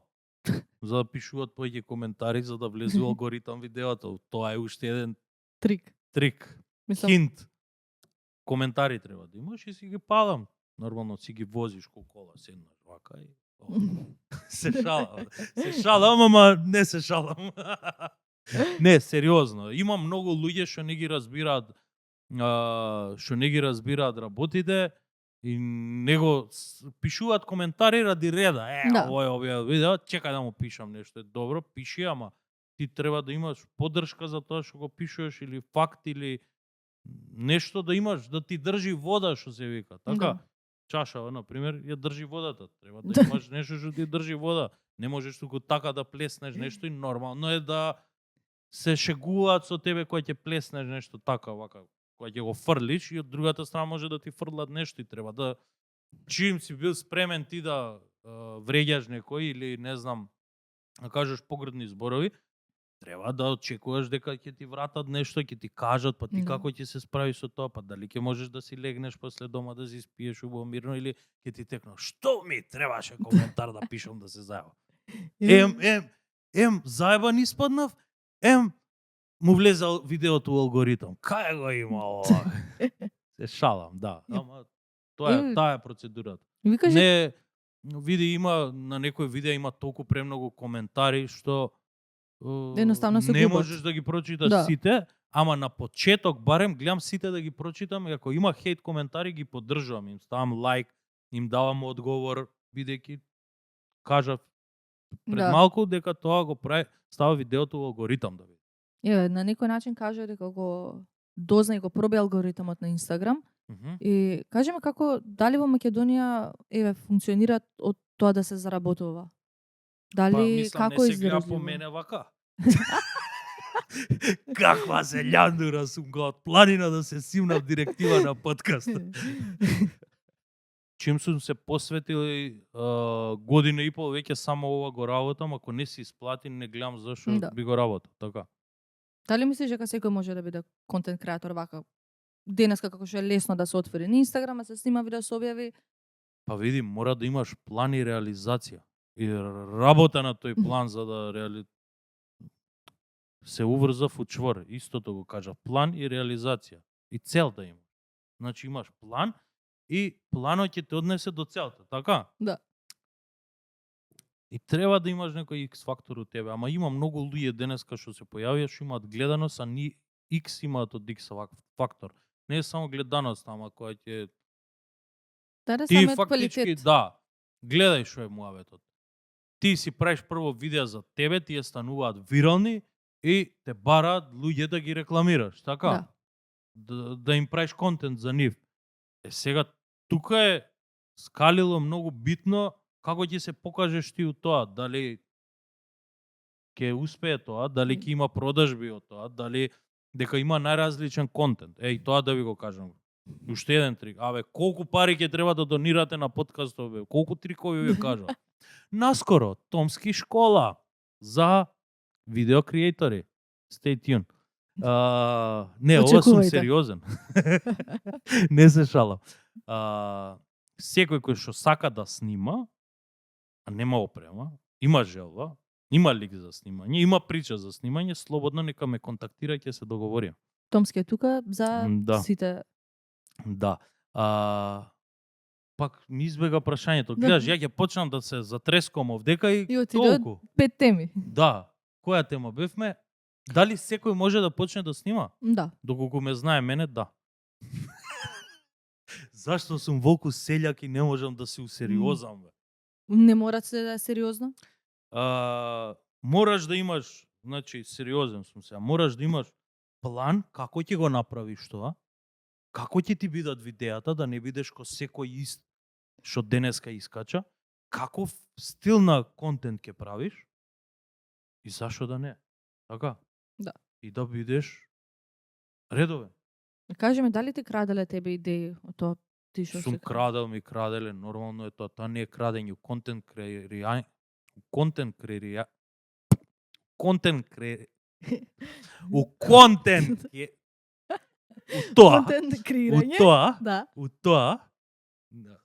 За да пишуваат повеќе коментари, за да влезе у алгоритам видеото. Тоа е уште еден Трик. трик. Мислам, Хинт. Коментари треба да имаш и си ги палам. Нормално си ги возиш ко кола, седнаш вака и... Се шалам. Се шалам, ама не се шалам. Не, сериозно. Има многу луѓе што не ги разбираат работите и него пишуваат коментари ради реда. Да. Овој видео, чекај да му пишам нешто. Добро, пиши, ама ти треба да имаш поддршка за тоа што го пишуваш или факт или нешто да имаш да ти држи вода, што се вика. Така, Да. чашава, на пример, ја држи водата. Треба да Да. имаш нешто што ти држи вода. Не можеш туку така да плеснеш нешто и нормално е да се шегуваат со тебе кога ќе плеснеш нешто така, вака, кога ќе го фрлиш и од другата страна може да ти фрлат нешто и треба да чим си бил спремен ти да вреѓаш некој или не знам, да кажеш погрдни зборови, треба да очекуваш дека ќе ти вратат нешто, ќе ти кажат, па ти Да. како ќе се справиш со тоа, па дали ќе можеш да си легнеш после дома да си спиеш убаво мирно или ќе ти текнат. Што ми требаше коментар да пишам да се зајава? Заебан испаднав, му влезал видеото у алгоритам. Кај го има ова? Се шалам, да. Ама таа е процедурата. Ви кажи, Не, види има на некој видео има толку премногу коментари што Едноставно се не губат. можеш да ги прочиташ Да. сите, ама на почеток барем гледам сите да ги прочитам и ако има хейт коментари ги поддржувам, им ставам лайк, им давам одговор бидејќи кажав пред Да. малку дека тоа го прави става видеото во алгоритам да види. на некој начин кажа дека го дозна и го проби алгоритмот на Инстаграм. Мгм. И кажи ми како, дали во Македонија функционира од тоа да се заработува? Дали Па, мислам, како не се гледа издржливо? по мене вака. Каква се љандура сум го од планина да се симнав директива на подкаст. Чим сум се посветил година и пол веќе само ова го работам, ако не се исплати не гледам зашо Да. би го работел, така. Дали мислиш дека секој може да биде контент креатор вака? Денеска како што е лесно да се отвори на Инстаграм, да се снима видео, се објави. Па види, мора да имаш план и реализација. И работа на тој план за да се уврзав у чвор. Истото го кажа. План и реализација. И цел да имаш. Значи имаш план и планот ќе те однесе до целта, така? Да. И треба да имаш некој X фактор у тебе, ама има многу луѓе денеска што се појавија што имаат гледаност, а ни X имаат од X фактор. Не е само гледаност, ама која ќе Даде ти самиот фактички квалитет. да, гледај што е муабетот. Ти си правиш прво видеа за тебе, тие стануваат вирални и те бараат луѓе да ги рекламираш, така? Да им правиш контент за нив. Сега тука е скалило многу битно како ќе се покажеш ти у тоа, дали ќе успее тоа, дали ќе има продажби од тоа, дали дека има најразличен контент. Еј, тоа да ви го кажам. Уште еден трик. Колку пари ќе треба да донирате на подкастов, бе? Колку трикови ви кажа? Наскоро, Томски школа за видео креатори. Stay tuned. Не, ова сум Очекувајте. сериозен. Не се шалам. Секој кој што сака да снима, а нема опрема, има желба, има лик за снимање, има прича за снимање, слободно нека ме контактира, ќе се договориме. Томски е тука за Да. сите. Да. Пак ми избега прашањето. Гледаш, ја ќе почнам да се затрескам овдека и И отиде толку. 5 теми. Да. Која тема бевме? Дали секој може да почне да снима? Да. Доколку ме знае мене, да. Зашто сум волку селјак и не можам да се усериозам, бе? Не мора се да е сериозно? Мораш да имаш, значи, сериозен сум сега, мораш да имаш план како ќе го направиш тоа, како ќе ти бидат видеата, да не бидеш ко секој ист што денеска искача, каков стил на контент ќе правиш и зашо да не. Така? Да. И да бидеш редовен. Кажи ми, дали ти краделе тебе идеи од тоа ти што Сум се крадел, ми краделе, нормално е тоа. Тоа не е крадење, контент креирање. Контент креирање. Контент кре... У контент е... У тоа. контент У креирање? тоа. Да. У тоа. Да.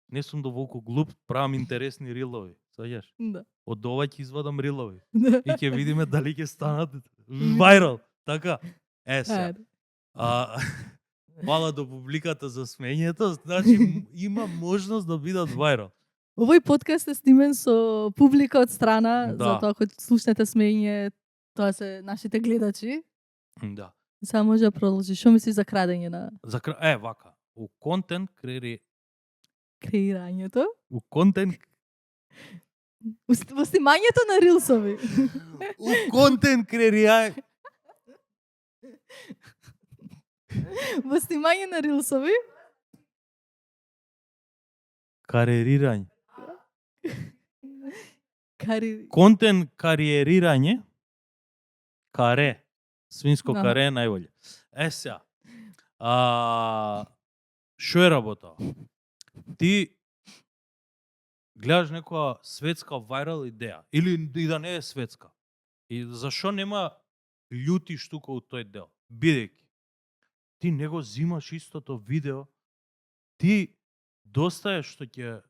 Не сум доволку глуп, правам интересни рилови. Саѓаш? Да. Од ова ќе извадам рилови. Да. И ќе видиме дали ќе станат вајрал. Така? Се. Ајде. Фала до публиката за смењето, значи има можност да бидат вајрал. Овој подкаст е снимен со публика од страна, Да. затоа ако слушнете смење, тоа се нашите гледачи. Да. Само може да продолжи. Што мислиш за крадење на За вака. У контент креирањето? у контент Во снимањето на рилсови. у контент креирање Во снимање на рилсови. кариерирање. Контент Кариерирање. Каре. Свинско Да. каре е најболje. Сега. Што е работа? Ти гледаш некоја светска вајрал идеја или и да не е светска. И зашо нема љути штука у тој дел? Бидејќи ти не го зимаш истото видео, ти доста е што ќе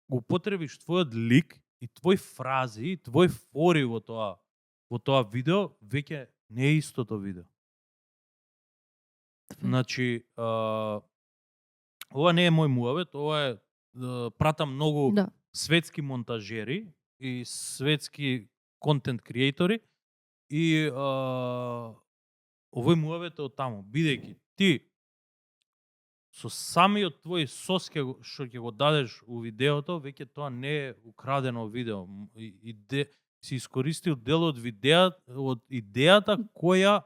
го потребиш твојот лик и твој фрази, и твој фори во тоа видео, веќе не е истото видео. Значи, ова не е мој муавет, ова е пратам многу Да. светски монтажери и светски контент креатори и овој муавет е од таму, бидејќи ти со самиот твој сос што ќе го дадеш у видеото, веќе тоа не е украдено видео. Си искористил дел од идејата која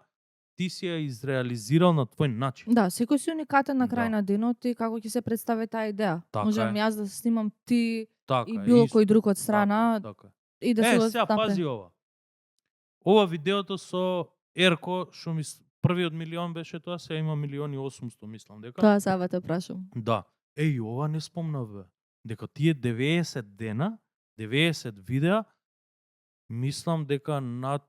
ти си ја изреализирал на твој начин. Да, секој си уникатен на крај Да. на денот и како ќе се представи таа идеја. Така Можам е. јас да се снимам ти Така и е, било исто. кој друг од страна Така е. и да се Сега пази ова. Ова видеото со Ерко, што првиот милион беше тоа, сега има 1.800.000, мислам дека. Тоа сава те прашам. Да. Ова не спомнав, бе. Дека тие 90 дена, 90 видеа, мислам дека над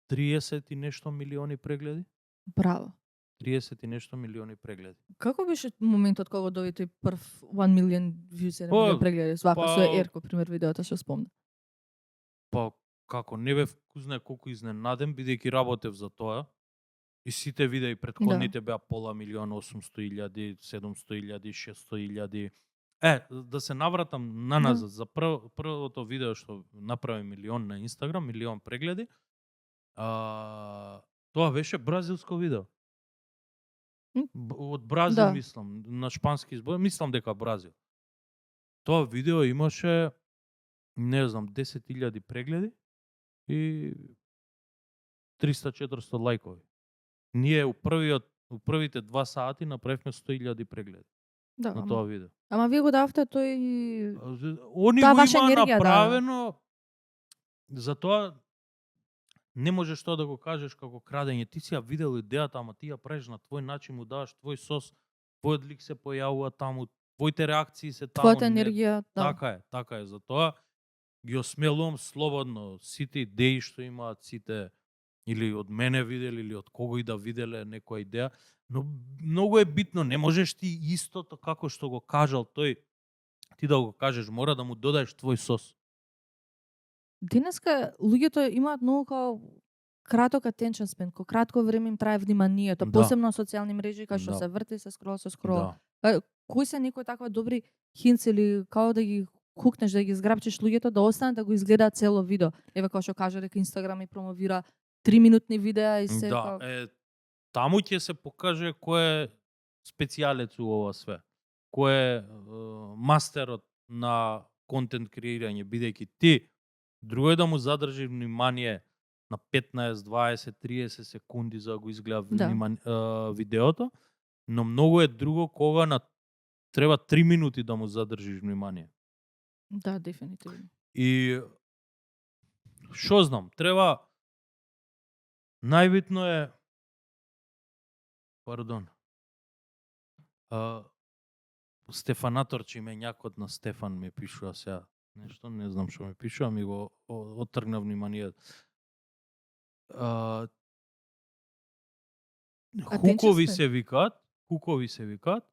30 и нешто милиони прегледи. Браво. 30 и нешто милиони прегледи. Како беше моментот кога доби тој прв 1 million views, 1 милион прегледи, вака па- со Ерко, пример видеото што спомна. Па како не бев кузне колку изненаден, бидејќи работев за тоа. И сите видеи претходните беа пола милион, 800.000, 700.000, 600.000. Да се навратам наназад за првото видео што направи милион на Инстаграм, милион прегледи. Тоа беше бразилско видео. Од Бразил, Да. мислам, на шпански збор, мислам дека Бразил. Тоа видео имаше, не знам, 10.000 прегледи и 300-400 лајкови. Ние у првите 2 сати направивме 100.000 прегледи Да, на тоа видео. ама вие го давте тој Они Таа го ваша има енергија, да. направено, затоа не можеш тоа да го кажеш како крадење. Ти си ја видел идејата, ама ти ја правиш на твој начин, му даваш твој сос, твојот лик се појавува таму, твоите реакции се таму. твојата енергија, да. Така е. Затоа ги осмелувам слободно сите идеи што имаат сите, или од мене виделе, или од кого и да виделе некоја идеја, но многу е битно, не можеш ти истото како што го кажал тој, ти да го кажеш, мора да му додаеш твој сос. Денеска луѓето имаат многу као краток attention span, ко кратко време им трае вниманието, Да. посебно на социјални мрежи, кај што Да. се врти, се скрола. Да. Кои се некои таква добри хинц или као да ги хукнеш, да ги зграбчиш луѓето да останат да го изгледаат цело видео. Еве како што кажа дека Инстаграм и промовира 3-минутни видеа и се Да, као... таму ќе се покаже кој е специјалец у ова све, кој е мастерот на контент креирање, бидејќи ти друго е да му задржиш внимание на 15, 20, 30 секунди за да го изгледа видеото, но многу е друго кога треба 3 минути да му задржиш внимание. Да, дефинитивно. И што знам, треба најбитно е Стефанаторчи именјакот на Стефан ми пишува сега. Нешто, не знам што ми пишува, ми го оттргна вниманието. Хукови се викаат.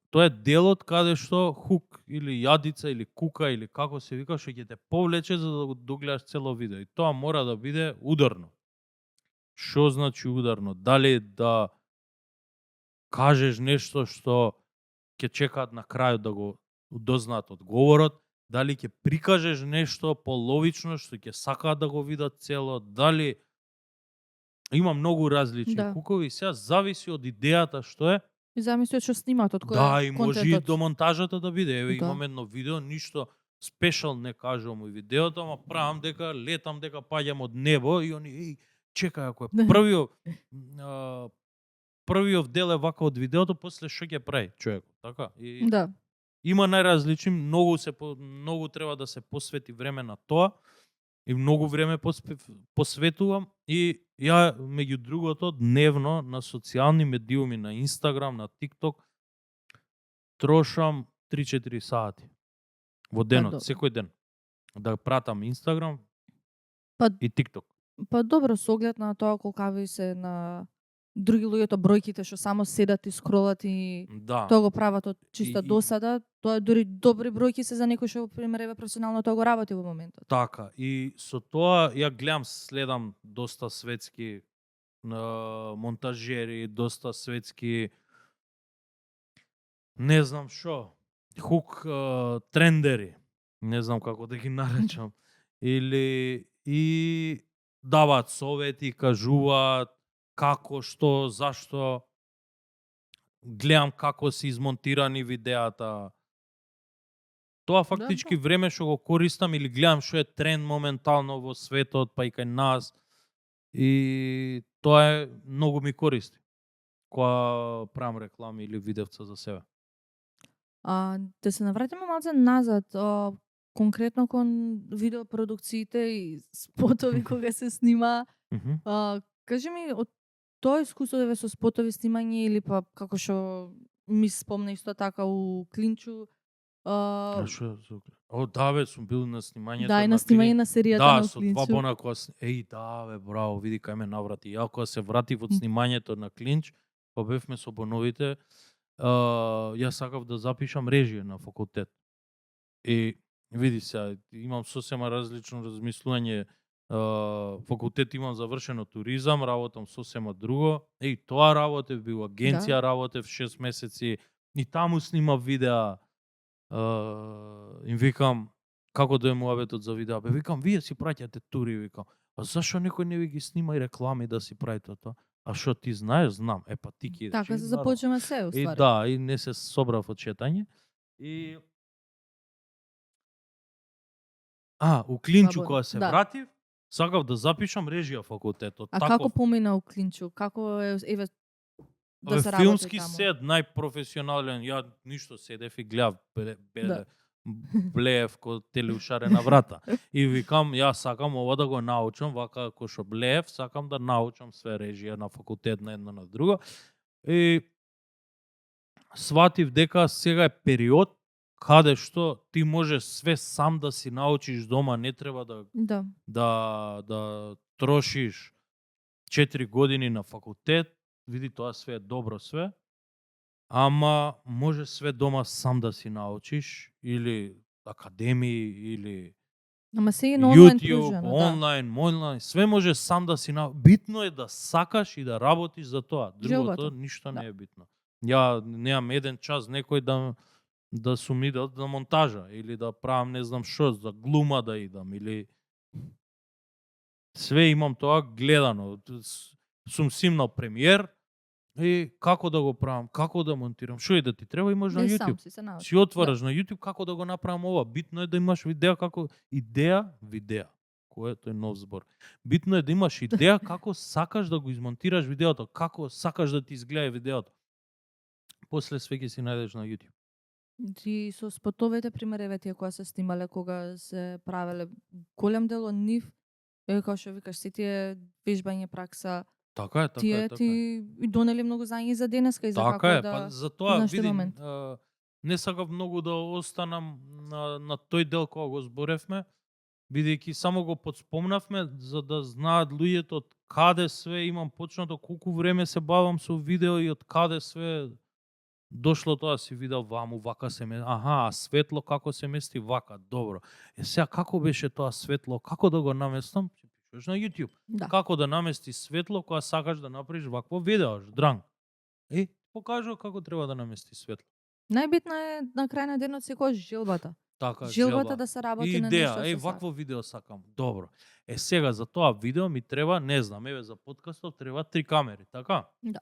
Тоа е делот каде што хук или јадица или кука или како се вика, што ќе те повлече за да го догледаш цело видео. И тоа мора да биде ударно. Што значи ударно? Дали да кажеш нешто што ќе чекаат на крајот да го дознаат одговорот, дали ќе прикажеш нешто половично што ќе сакаат да го видат цело, дали има многу различни хукови, сега зависи од идејата што е. И замисли од што снимат, од кој Да, и може и до монтажата да биде. Еве Да. имам едно видео, ништо спешал не кажувам у видеото, ама правам дека летам, дека паѓам од небо и они чекај, ако е првиот дел е вака од видеото, после што ќе прави човекот, така? И Да. има најразлични, многу треба да се посвети време на тоа и многу време посветувам и ја меѓу другото дневно на социјални медиуми, на Инстаграм, на ТикТок трошам 3-4 сати во денот, секој ден. Да пратам Инстаграм и ТикТок. Па добро, со оглед на тоа колкави се на други луѓето бројките што само седат и скролат и тоа го прават од чиста досада, тоа дури добри бројки се за некој што пример еве професионално тоа го работи во моментот. Така, и со тоа ја гледам, следам доста светски монтажери, доста светски не знам што, хук трендери, не знам како да ги наречам, или и даваат совети, кажуваат како, што, зашто. Гледам како се измонтирани видеата. Тоа фактички време што го користам или гледам што е тренд моментално во светот, па и кај нас. И тоа е многу ми користи кога правам реклами или видевца за себе. Да се навратиме малце назад, конкретно кон видеопродукциите и спотови кога се снима. Кажи ми, од тоа искуство еве со спотови снимање или па како што ми спомна исто така у Клинчу. Да бе, сум бил на снимањето. Да, и на снимање на серијата на Клинчу. Да, со два бона кога да бе, браво, види кај ме наврати. Ја кога се вратив од снимањето на Клинч, па бевме со боновите, ја сакав да запишам режија на факултет. И види се, имам сосема различно размислување. Факултет имам завршено туризам, работам сосема друго. И тоа работев, бил агенција, работев 6 месеци и таму снимав видеа. Им викам, како да е муабетот за видеа? Бе, викам, вие си праќате тури, викам. А зашо некој не ви ги снима и реклами да си прави тоа? А што ти знаеш? Знам. Па ти ки. Така се започнеме се, уствари. И да, и не се собрав од читање. И у Клинчу кога се вратив, сакав да запишам режија факултетот. Како помина у Клинчу? Како е, еве, да се работи филмски таму? сет, најпрофесионален, ја ништо седев и гледав, блеев ко телеушарена врата. И викам, ја сакам ова да го научам, вака како што блеев, сакам да научам све режија на факултет на едно на друго. И сватив дека сега е период каде што ти може све сам да си научиш дома, не треба да трошиш 4 години на факултет, види тоа све е добро све, ама може све дома сам да си научиш, или академии, или Ама се и на онлайн YouTube, пружено, онлайн, све може сам да си научиш. Битно е да сакаш и да работиш за тоа. Другото ништо не е битно. Ја немам еден час некој да сум идел да монтажа или да правам не знам што, за глума да идам или све имам тоа гледано. Сум снимал премиер, И како да го правам, како да монтирам, што и да ти треба, имаш на Не, YouTube. сам си се научи. Си отвараш на YouTube како да го направам ова. Битно е да имаш видеа како идеја. Кој е тој нов збор? Битно е да имаш идеја како сакаш да го измонтираш видеото, како сакаш да ти изгледа видеото. После све ќе си најдеш на YouTube. Ти со спотовете, примереве тие кои се снимале кога се правеле голем дел од нив, како што викаш, се тие вежбање пракса, Така е, така тие е, така ти е. и донели многу знаење за денеска и за Така како е, да... па за тоа наште види, момент. не сакав многу да останам на тој дел кога го зборевме, бидејќи само го подспомнавме за да знаат луѓето од каде све имам почнато, колку време се бавам со видео и од каде све дошло тоа, си видел ваму, вака се мести, аха, светло како се мести вака, добро. Сега како беше тоа светло, како да го наместам? Си пишеш на YouTube. Да. Како да намести светло кога сакаш да направиш вакво видео, дранг. Покажува како треба да намести светло. Најбитно е на крај на денот секој жилбата. Така, Жилбата да се работи и на идеја, нешто. вакво видео сакам. Добро. Сега за тоа видео ми треба, не знам, за подкастов треба 3 камери, така? Да.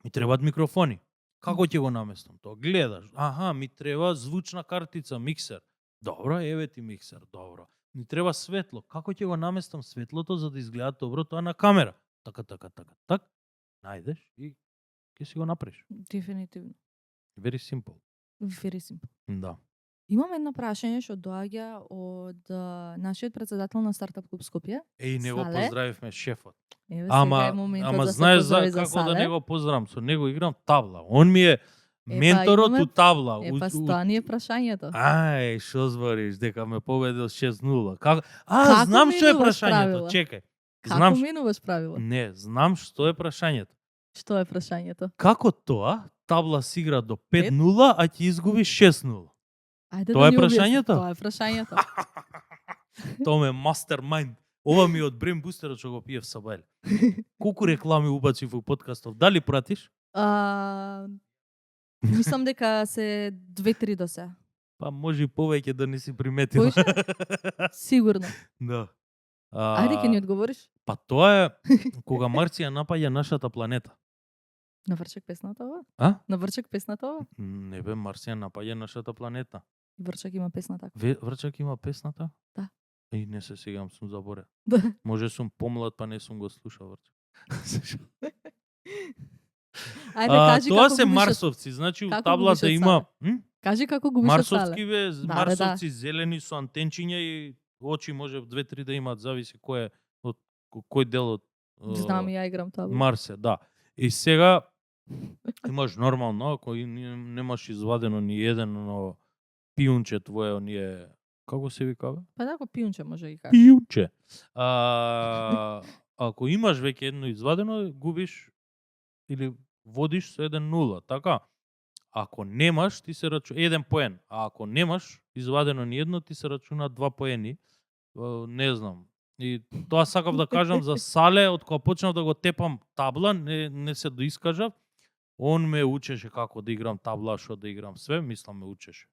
Ми требаат микрофони. Како ќе го наместам тоа? Гледаш, аха, ми треба звучна картица, миксер. Добро, ти миксер, добро. Ми треба светло. Како ќе го наместам светлото за да изгледа добро тоа на камера? Така. Најдеш и ќе си го направиш. Дефинитивно. Very simple. Very simple. Да. Имам едно прашање што доаѓа од нашиот председател на Стартап Клуб Скопје. Не го Сале. поздравивме шефот. Еве сега е моментот Ама да се знаеш поздрави за за како да Сале. не го поздравам, со него играм табла. Он ми е Па, менторот имаме- у табла. Па тоа ни е прашањето. Ај, што збориш, дека ме победил 6-0. Како Како знам што е минуваш прашањето. правила? Чекај. Како Знам минуваш правила? Не, знам што е прашањето. Што е прашањето? Како тоа табла си игра до 5-0, а ќе изгуби 6-0? Ајде Тоа е ни објасни. прашањето? Тоа е прашањето. Тоа ме мастермајнд. Ова ми е од Brain Booster што го пиев сабајле. Колку реклами убацив во подкастов? Дали пратиш? Мислам дека се 2-3 до се. Па може и повеќе да не си приметила. Кој Сигурно. Да. Ајде ќе ни одговориш. Па тоа е кога Марција напаѓа нашата планета. На Врчек песната ова? А? На Врчек песната ова? Не бе, Марција напаѓа нашата планета. Врчек има песна така. Врчак има песната? Да. И не се сегам, сум заборел. Да. Може сум помлад, па не сум го слушал Врчак. Ајде кажи тоа како се го вишат- марсовци, значи у како го таблата вишат има Кажи како го вишат Сале. марсовски бе, Да, марсовци зелени со антенчиња и очи може 2-3 да имаат, зависи кој е од кој дел од Знам и ја играм тоа. Марсе, да. И сега имаш нормално, ако немаш извадено ни еден пиунче твое, оние како се викава? Па да, ако пиунче може да ги кажеш. Пиунче. Ако имаш веќе едно извадено, губиш или водиш со 1-0, така? Ако немаш, ти се рачуна 1 поен. А ако немаш извадено ни едно, ти се рачуна 2 поени. Не знам. И тоа сакав да кажам за Сале, од кога почнав да го тепам табла, не се доискажав. Он ме учеше како да играм табла, што да играм све, мислам ме учеше.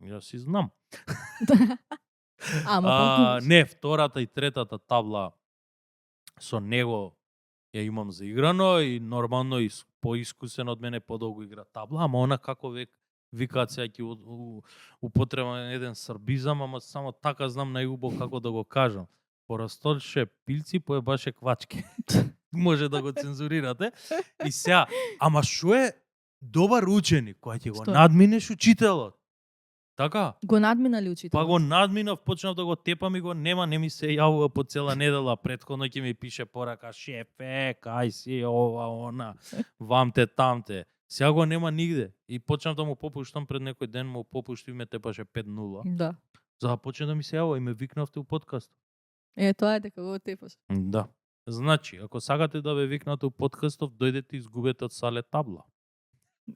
Јас си знам. Ама па Не, втората и третата табла со него ја имам заиграно и нормално и поискусен од мене подолго игра табла, ама она како викаат сега ќе употребам еден србизам, ама само така знам најубаво како да го кажам. Порастолше пилци, поебаше квачки. Може да го цензурирате. И сега, ама што е добар ученик, кој ќе го Што? надминеш учителот? Така? го надминали учителот. Па го надминав, почнав да го тепам и го нема, не ми се јавува по цела недела. Претходно ќе ми пише порака, шефе, кај си, ова, она, вамте, тамте. Сега го нема нигде. И почнав да му попуштам пред некој ден, му попушти ме тепаше 5-0. Да. За да почне да ми се јавува и ме викнавте у подкаст. Тоа е дека го тепаш. Да. Значи, ако сакате да ве викнате у подкастов, дојдете и изгубете од Сале табла.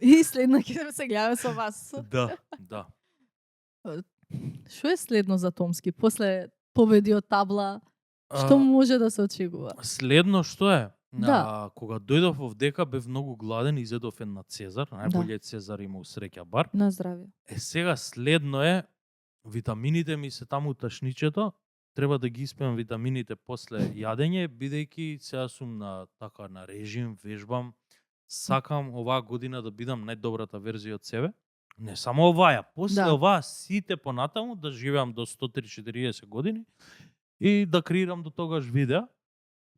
И следно ќе се гледаме со вас. Да, да. Што е следно за Томски? После победи од табла, што може да се очекува? Следно што е? Да. Кога дојдов овдека бев многу гладен и изедов една Цезар, најболјиот Цезар има у Среќа бар. На здравје. Сега следно е, витамините ми се таму у ташничето, треба да ги испијам витамините после јадење, бидејќи сега сум на режим, вежбам, сакам оваа година да бидам најдобрата верзија од себе. Не само оваа, после Да. оваа сите понатаму да живеам до 130-40 години и да креирам до тогаш видеа,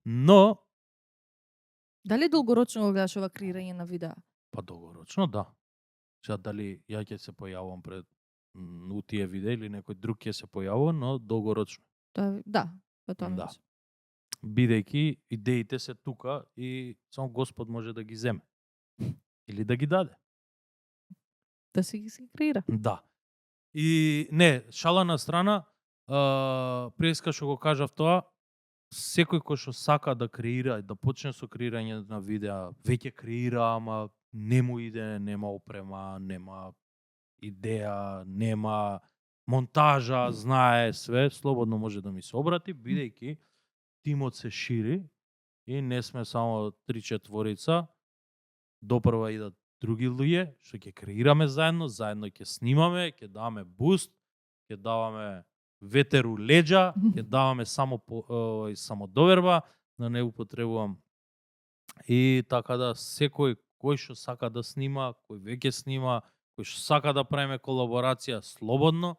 но Дали долгорочно го гледаш ова креирање на видеа? па долгорочно да. Сега дали ја ќе се појавам пред у тие видеа или некој друг ќе се појавува, но долгорочно. Да, тоа ми Да. беше. Бидејќи идеите се тука и само Господ може да ги земе. Или да ги даде. Да се ги креира. Да. И не, шала на страна, преска што го кажав тоа, секој кој што сака да креира, да почне со креирање на видеа, веќе креира, ама не му иде, нема опрема, нема идеја, нема монтажа, знае све, слободно може да ми се обрати, бидејќи тимот се шири и не сме само 3-4, допрва идат други луѓе, што ќе креираме заедно, заедно ќе снимаме, ќе даваме буст, ќе даваме ветер у леđа, ќе даваме самодоверба, да не употребувам. И така да секој кој што сака да снима, кој веќе снима, кој што сака да правиме колаборација слободно,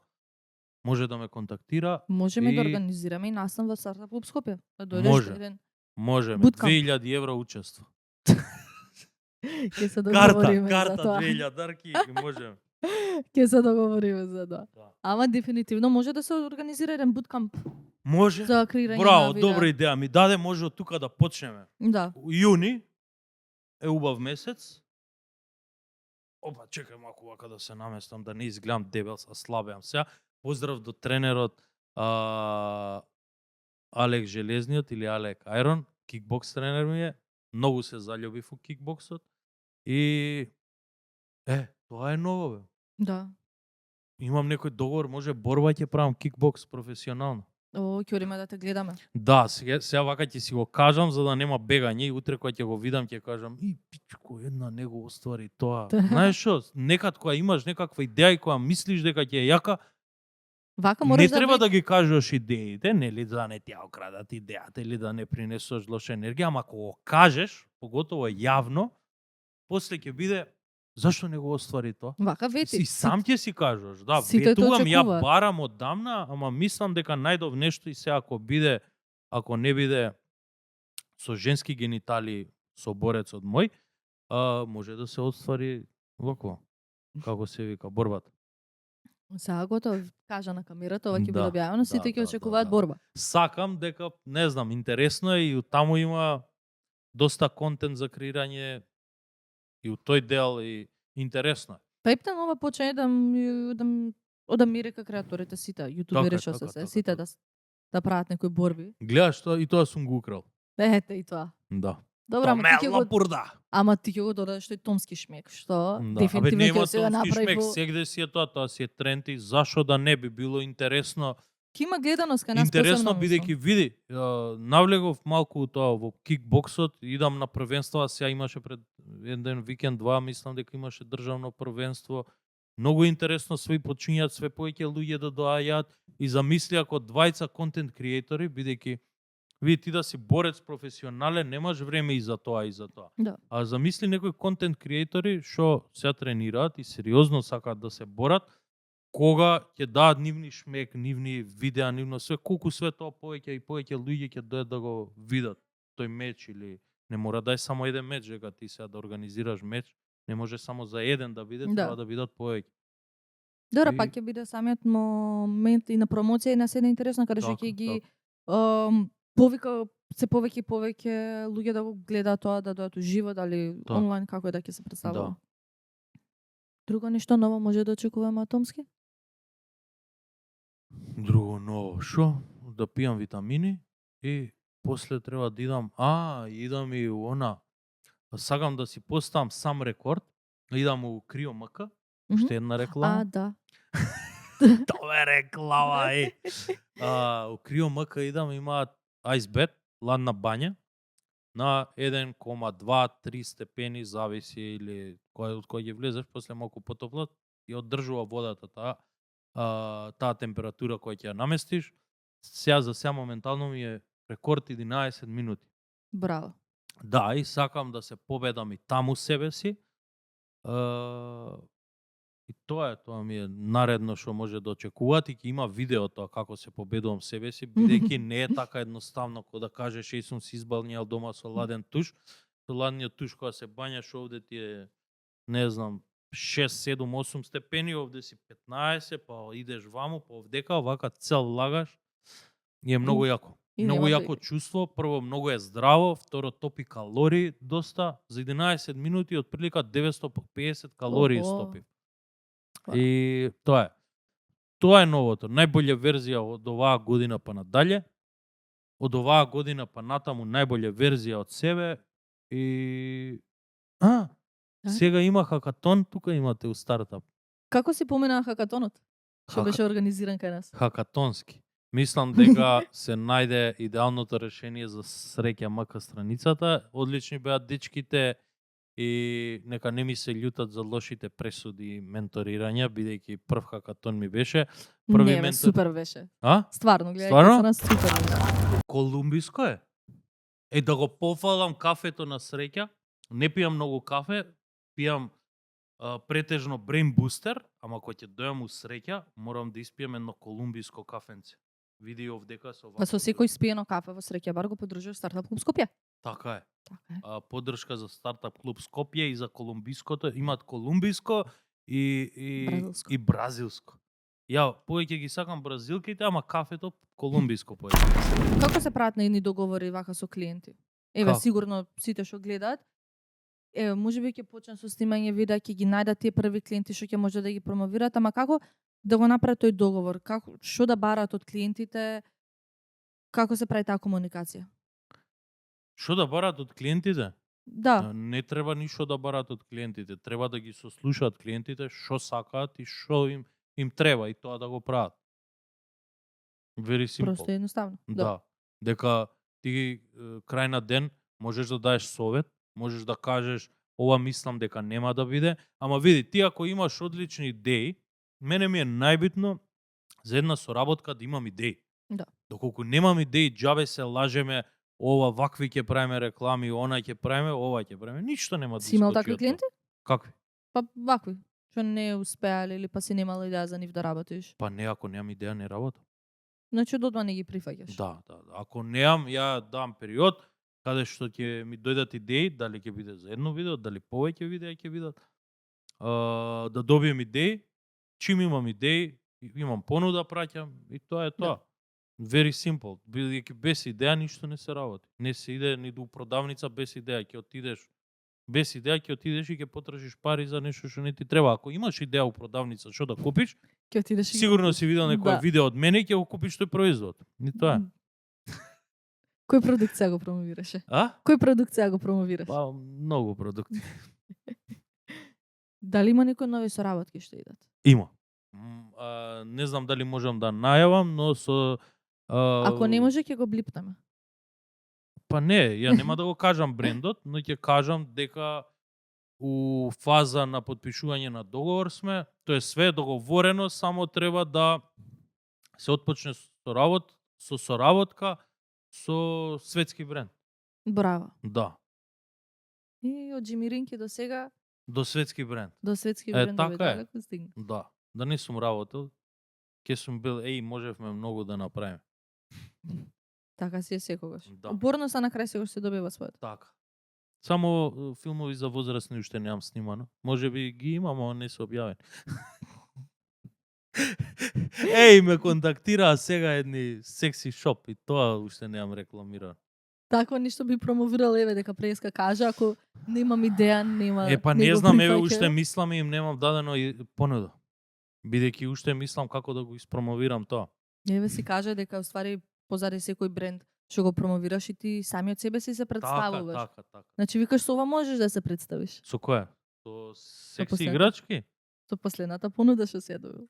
може да ме контактира. Можеме да И- организираме и настан во Стартап Клуб Скопје. Да дојдеш Може. еден. Можеме, Bootcamp. 2000 евро учество. Ќе се Карта, договориме за карта, тоа. 2000 дарки и можеме. Ќе се договориме за тоа. Да. Ама дефинитивно може да се организира еден буткамп Може. за креирање Браво, на видеа. добра идеја. Ми даде, може од тука да почнеме. Да. Јуни е убав месец. Опа, чекај малку вака да се наместам, да не изгледам дебел, са слабеам сега. Поздрав до тренерот Алек Железниот или Алек Айрон, кикбокс тренер ми е. Многу се заљубив у кикбоксот. И тоа е ново, бе. Да. Имам некој договор, може борба ќе правам кикбокс професионално. О, ќе одиме да те гледаме. Да, сега вака ќе си го кажам за да нема бегање и утре кога ќе го видам ќе кажам и пичко една него оствари тоа. Знаеш што, некад кога имаш некаква идеја и кога мислиш дека ќе е јака, Вака не мораш треба да да ги кажеш идеите, нели да не ти ја окрадат идејата или да не принесеш лоша енергија, ама кога го кажеш, поготово јавно, после ќе биде зашто не го оствари тоа? Вака вети. И сам ќе си кажеш, да, Сите те ветувам, ја очекуваат. барам одамна, ама мислам дека најдов нешто и се ако не биде со женски генитали со борецот мој, може да се оствари вако, како се вика, борбата. Сега готов, кажа на камерата, ова ќе Да, биде објавено, сите ќе да, очекуваат да. борба. Сакам дека, не знам, интересно е и таму има доста контент за креирање и у тој дел и интересно е. Па ептен ова почне да ми река креаторите сите, јутубери што така, се така, сите така. да прават некои борби. Гледаш тоа и тоа сум го украл. Ете и тоа. Да. Добра, ама ти ќе го пурда. ама ти ќе го додадеш тој томски шмек, што Да, дефинитивно нема ќе се го томски направи шмек, во... сегде си е тоа си е тренд и зашо да не би било интересно. Ќе има гледаност кај нас Интересно посебно, бидејќи види, навлегов малку тоа во кикбоксот, идам на првенства, сега имаше пред еден викенд, два, мислам дека имаше државно првенство. Многу интересно, све почињаат све повеќе луѓе да доаѓаат и замисли ако 20 контент креатори, бидејќи види ти да си борец професионален, немаш време и за тоа и за тоа. Да. А замисли некои контент креатори што се тренираат и сериозно сакаат да се борат, кога ќе дадат нивни шмек, нивни видеа, нивно све, колку све тоа повеќе и повеќе луѓе ќе дојдат да го видат тој меч или не мора да е само еден меч, дека ти сега да организираш меч, не може само за еден да биде, Да. треба да бидат повеќе. Добра, И- пак ќе биде самиот момент и на промоција и на седне интересно, каде што Така, ќе ги повика се повеќе и повеќе луѓе да го гледаат тоа, да дојдат уживо, дали Да. онлайн, како е да ќе се представува. Да. Друго нешто ново може да очекуваме од Томски? Друго ново, шо? Да пијам витамини и после треба да идам, идам и у она, сакам да си поставам сам рекорд, идам у Крио МК, уште една реклама. Да. Тоа е реклама, у Крио МК идам, имаат айсбет, ладна бања, на 1,2-3 степени, зависи или од кој ќе влезеш, после малку потопло, и одржува водата таа температура која ќе ја наместиш. Сега моментално ми е рекорд 11 минути. Браво. Да, и сакам да се победам и таму себе си. И тоа ми е наредно што може да очекувате, ќе има видео тоа како се победувам себе си, бидејќи не е така едноставно кога да кажеш еј сум се избалњал дома со ладен туш. Со ладниот туш кога се бањаш овде ти е не знам 6, 7, 8 степени, овде си 15, па идеш ваму, па овдека вака цел лагаш. И е многу јако. и Многу нема јако чувство, прво многу е здраво, второ топи калории доста, за 11 минути отприлика 950 калории Охо. стопив. Па. И тоа е. Тоа е новото. Најболја верзија од оваа година па надале. Од оваа година па натаму најболја верзија од себе. И сега има хакатон, тука имате у стартап. Како си помена хакатонот? Што Хака- беше организиран кај нас? Хакатонски. Мислам дека се најде идеалното решение за среќа МК страницата. Одлични беа дечките и нека не ми се љутат за лошите пресуди и менторирања, бидејќи прв хакатон ми беше. Први Не, бе, супер беше. А? Стварно, гледајте Стварно? се на супер беше. Колумбиско е. Да го пофалам кафето на среќа. Не пијам многу кафе, пијам претежно Brain Booster, ама кога ќе дојам у среќа, морам да испијам едно колумбиско кафенце. Види овдека со Па со секој спиено кафе во Среќа бар го подружува Стартап клуб Скопје. Така е. Така е. Поддршка за Стартап клуб Скопје и за колумбиското. Имаат колумбиско и Бразилско. и бразилско. Ја повеќе ги сакам бразилките, ама кафето колумбиско повеќе. Како се прават наидни договори вака со клиенти? Еве, Како? сигурно сите што гледаат, еве, можеби ќе почнат со снимање видеа, ќе ги најдат тие први клиенти што ќе може да ги промовираат, ама како да го направат тој договор? Како, што да бараат од клиентите? Како се прави таа комуникација? Што да барат од клиентите? Да, Не треба ништо да барат од клиентите. Треба да ги сослушаат клиентите што сакаат и што им треба и тоа да го прават. Very simple. просто едноставно. Да. Дека ти крај на ден можеш да даеш совет, можеш да кажеш ова мислам дека нема да биде, ама види, ти ако имаш одлични идеи, мене ми е најбитно за една соработка да имам идеи. Да. Доколку немам идеи, џабе се лажеме, ова вакви ќе правиме реклами, она ќе правиме, ова ќе правиме, ништо нема да Си имал искочи такви од тоа. клиенти? Какви? Па вакви, што не успеале или па си немала идеја за нив да работиш. Па не, ако немам идеја, не работам. Значи додма не ги прифаќаш. Да. Ако неам, ја дам период каде што ќе ми дојдат идеи, дали ќе биде за едно видео, дали повеќе видеа ќе бидат, да добием идеи, чим имам идеи, имам понуда, праќам и тоа е тоа. Very simple. Бидејќи без идеја ништо не се работи. Не се иде ни до продавница без идеја, ќе отидеш без идеја, ќе отидеш и ќе потрошиш пари за нешто што не ти треба. Ако имаш идеја у продавница што да купиш, Ќе отидеш и ги сигурно купиш. си видел некој Да. видео од мене и ќе го купиш тој производ. И тоа е. Кој продукт сега го промовираше? А? Кој продукт сега го промовираш? Па, многу продукти. Дали има некои нови соработки што идат? Има. Не знам дали можам да најавам, но со... Ако не може, ќе го блипнеме. Па не, ја нема да го кажам брендот, но ќе кажам дека у фаза на потпишување на договор сме, тоа е све договорено, само треба да се отпочне со соработка со светски бренд. Браво. Да, И од Джимиринки до сега, до светски бренд. до светски Е, брендови, така е. како стигна. Да не сум работел, ќе сум бил, можевме многу да направиме. Така си е секогаш. Да. Уборноста на крај секогаш се добива своето. Така. Само филмови за возрастни уште немам снимано. Може би ги имам, ама не се објавени. Ме контактираа сега едни секси шоп и тоа уште немам рекламирано. Такво ништо би промовирала, еве дека преска кажа, ако немам идеја, нема. Па не не го знам, прифаќа. уште мислам и им немам дадено и понуда. Бидејќи уште мислам како да го испромовирам тоа. Еве си кажа дека уствари позади секој бренд што го промовираш и ти сами од себе си се представуваш. Така. Значи викаш со ова можеш да се представиш. Со која? Со секси последната. играчки? Со последната понуда што се ја добил.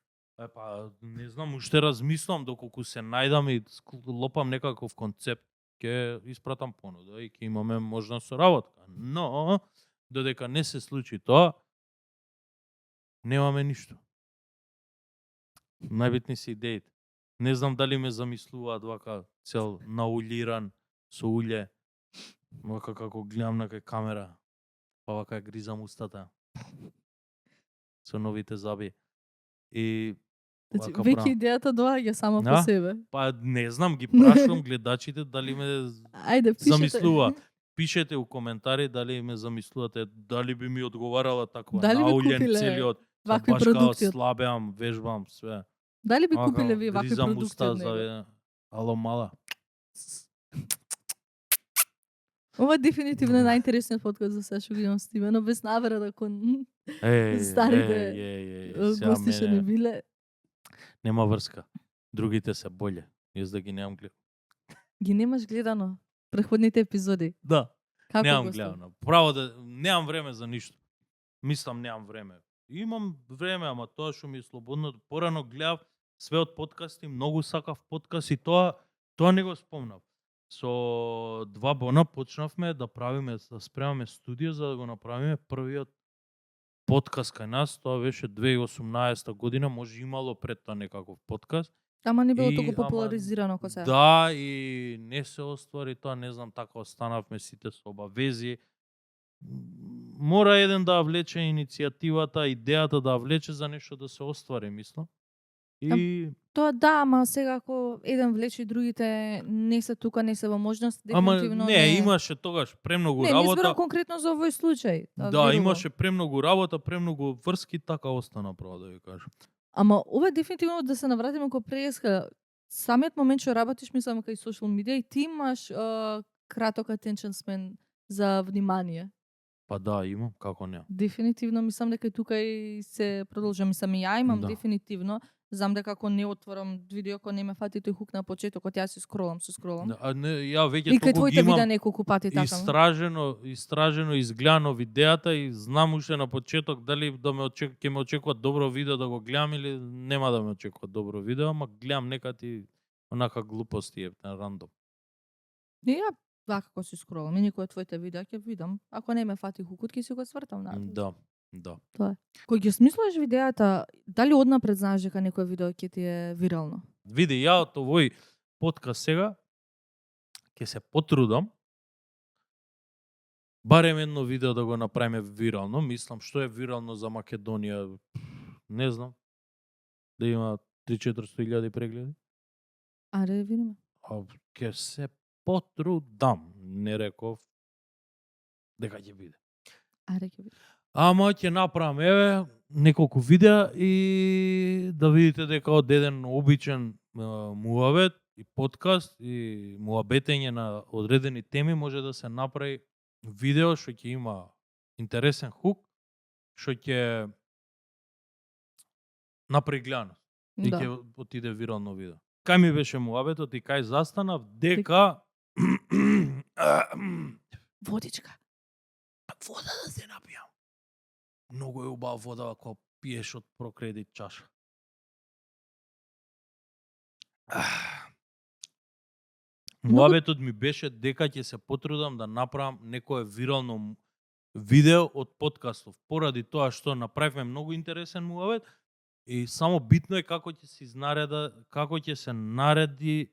Па, не знам, уште размислам доколку се најдам и лопам некаков концепт, ќе испратам понуда и ќе имаме можна соработка. Но, додека не се случи тоа, немаме ништо. Најбитни се идеите. Не знам дали ме замислуваат вака цел наулиран со улје. Вака како гледам на кај камера, па вака ја гризам устата. Со новите заби. И Значи, вака веќе правам. идејата доаѓа сама Да? по себе. Па не знам, ги прашувам гледачите дали ме Ајде, пишете. замислува. Пишете у коментари дали ме замислувате, дали би ми одговарала таква Дали би наулен купиле целиот. вакви баш продукти? као слабеам, вежбам, све. Дали би Вака, купиле ви вакви гризам продукти уста од него? за ало мала. Ова е дефинитивно најинтересниот подкаст за сега што го имам с тебе, но без навера да кон старите гости што не биле. Нема врска. Другите се боле. Јас да ги немам гледано. Ги немаш гледано претходните епизоди. Да, Како немам го став? гледано. Право да немам време за ништо. Мислам немам време. Имам време, ама тоа што ми е слободно. Порано гледав све од подкасти, многу сакав подкаст и тоа не го спомнав. Со два бона почнавме да правиме, да спремаме студио за да го направиме првиот подкаст кај нас. Тоа беше 2018 година, може имало пред тоа некаков подкаст. Ама не било И, толку ама, популаризирано како сега. Да, и не се оствари тоа, не знам, така останавме сите со обавези. Мора еден да ја влече иницијативата, идејата да ја влече за нешто да се оствари, мислам. И Тоа да, ама сега ако еден влече и другите не се тука, не се во можност, ама дефинитивно не, имаше тогаш премногу Не, не работа. зборам конкретно за овој случај. Да, верувам. имаше премногу работа, премногу врски, така остана, право да ви кажам. Ама ова е дефинитивно да се навратиме кога преска. Самиот момент што работиш, мислам, кај social media и ти имаш краток attention span за внимание. Па да, имам, како не. Дефинитивно мислам дека и тука и се продолжа. Мислам и ја имам Да. дефинитивно. Знам дека ако не отворам видео, ако не ме фати тој хук на почетокот, јас се скролам. Да, а не, ја веќе И кај толку ги твоите видеа имам неколку пати така. истражено, изгледано видеата и знам уште на почеток дали да ќе ме очекува добро видео да го гледам или нема да ме очекува добро видео, ама гледам некати онака глупости е рандом. И ја вака како си скролам и некој од твоите видеа ќе видам. Ако не ме фати хукот, ќе си го свртам на. Да. Кој ги смислуваш видеата, дали однапред знаеш дека некој видео ќе ти е вирално? Види, ја од овој подкаст сега ќе се потрудам барем едно видео да го направиме вирално. Мислам, што е вирално за Македонија, не знам. Да има 3-400.000 прегледи. Аре, видиме. А ќе се потрудам, не реков дека ќе биде. Аре, ќе видиме. Ама ќе направам еве неколку видеа и да видите дека од еден обичен муавет и подкаст и муабетење на одредени теми може да се направи видео што ќе има интересен хук, што ќе направи гледаност и Да. ќе отиде вирално видео. Кај ми беше муабетот и кај застанав дека Водичка. вода да се напијам. Многу е убава вода ако пиеш од прокредит чаша. Муабетот ми беше дека ќе се потрудам да направам некое вирално видео од подкастов. Поради тоа што направивме многу интересен муабет и само битно е како ќе се нареди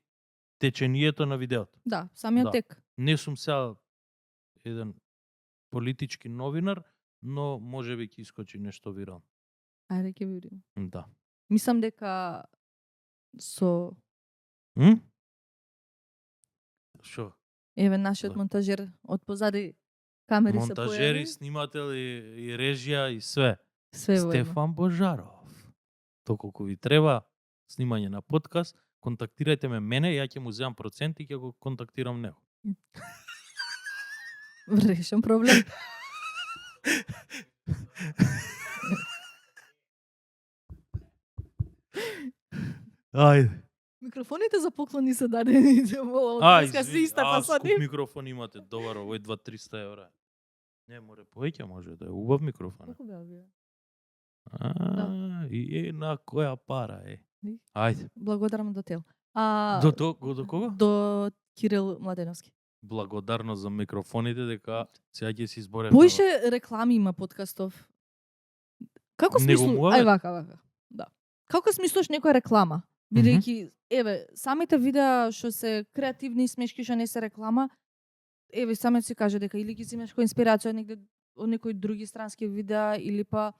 течението на видеото. Да, самиот Да. тек. Не сум сега еден политички новинар, но може би ќе искочи нешто вирално. Аре, ќе видиме. Да. Мислам дека со Шо? еве нашиот Да. монтажер од позади камери се Монтажери, појави. снимател и режија и све. Све во едно. Стефан Божаров. Доколку ви треба снимање на подкаст, контактирајте мене, ја ќе му земам процент и ќе го контактирам него. Решен проблем. Ајде. Микрофоните за поклони се дадени во деска се иста па со скуп нив. микрофон имате, добар, овој 2-300 евра. Не, море повеќе може да е убав микрофон. Колку беа вие? И на која пара е? И? Ајде. Благодарам до тел. До кого? До Кирил Младеновски. Благодарно за микрофоните дека сега ќе се изборев. Поише реклами има подкастов. Како Него смислу? муавет? Ај вака. Да. Како смислуваш некоја реклама? Бидејќи еве самите видеа што се креативни и смешки што не се реклама, еве самиот си каже дека или ги земеш кој инспирација негде од некои други странски видеа или па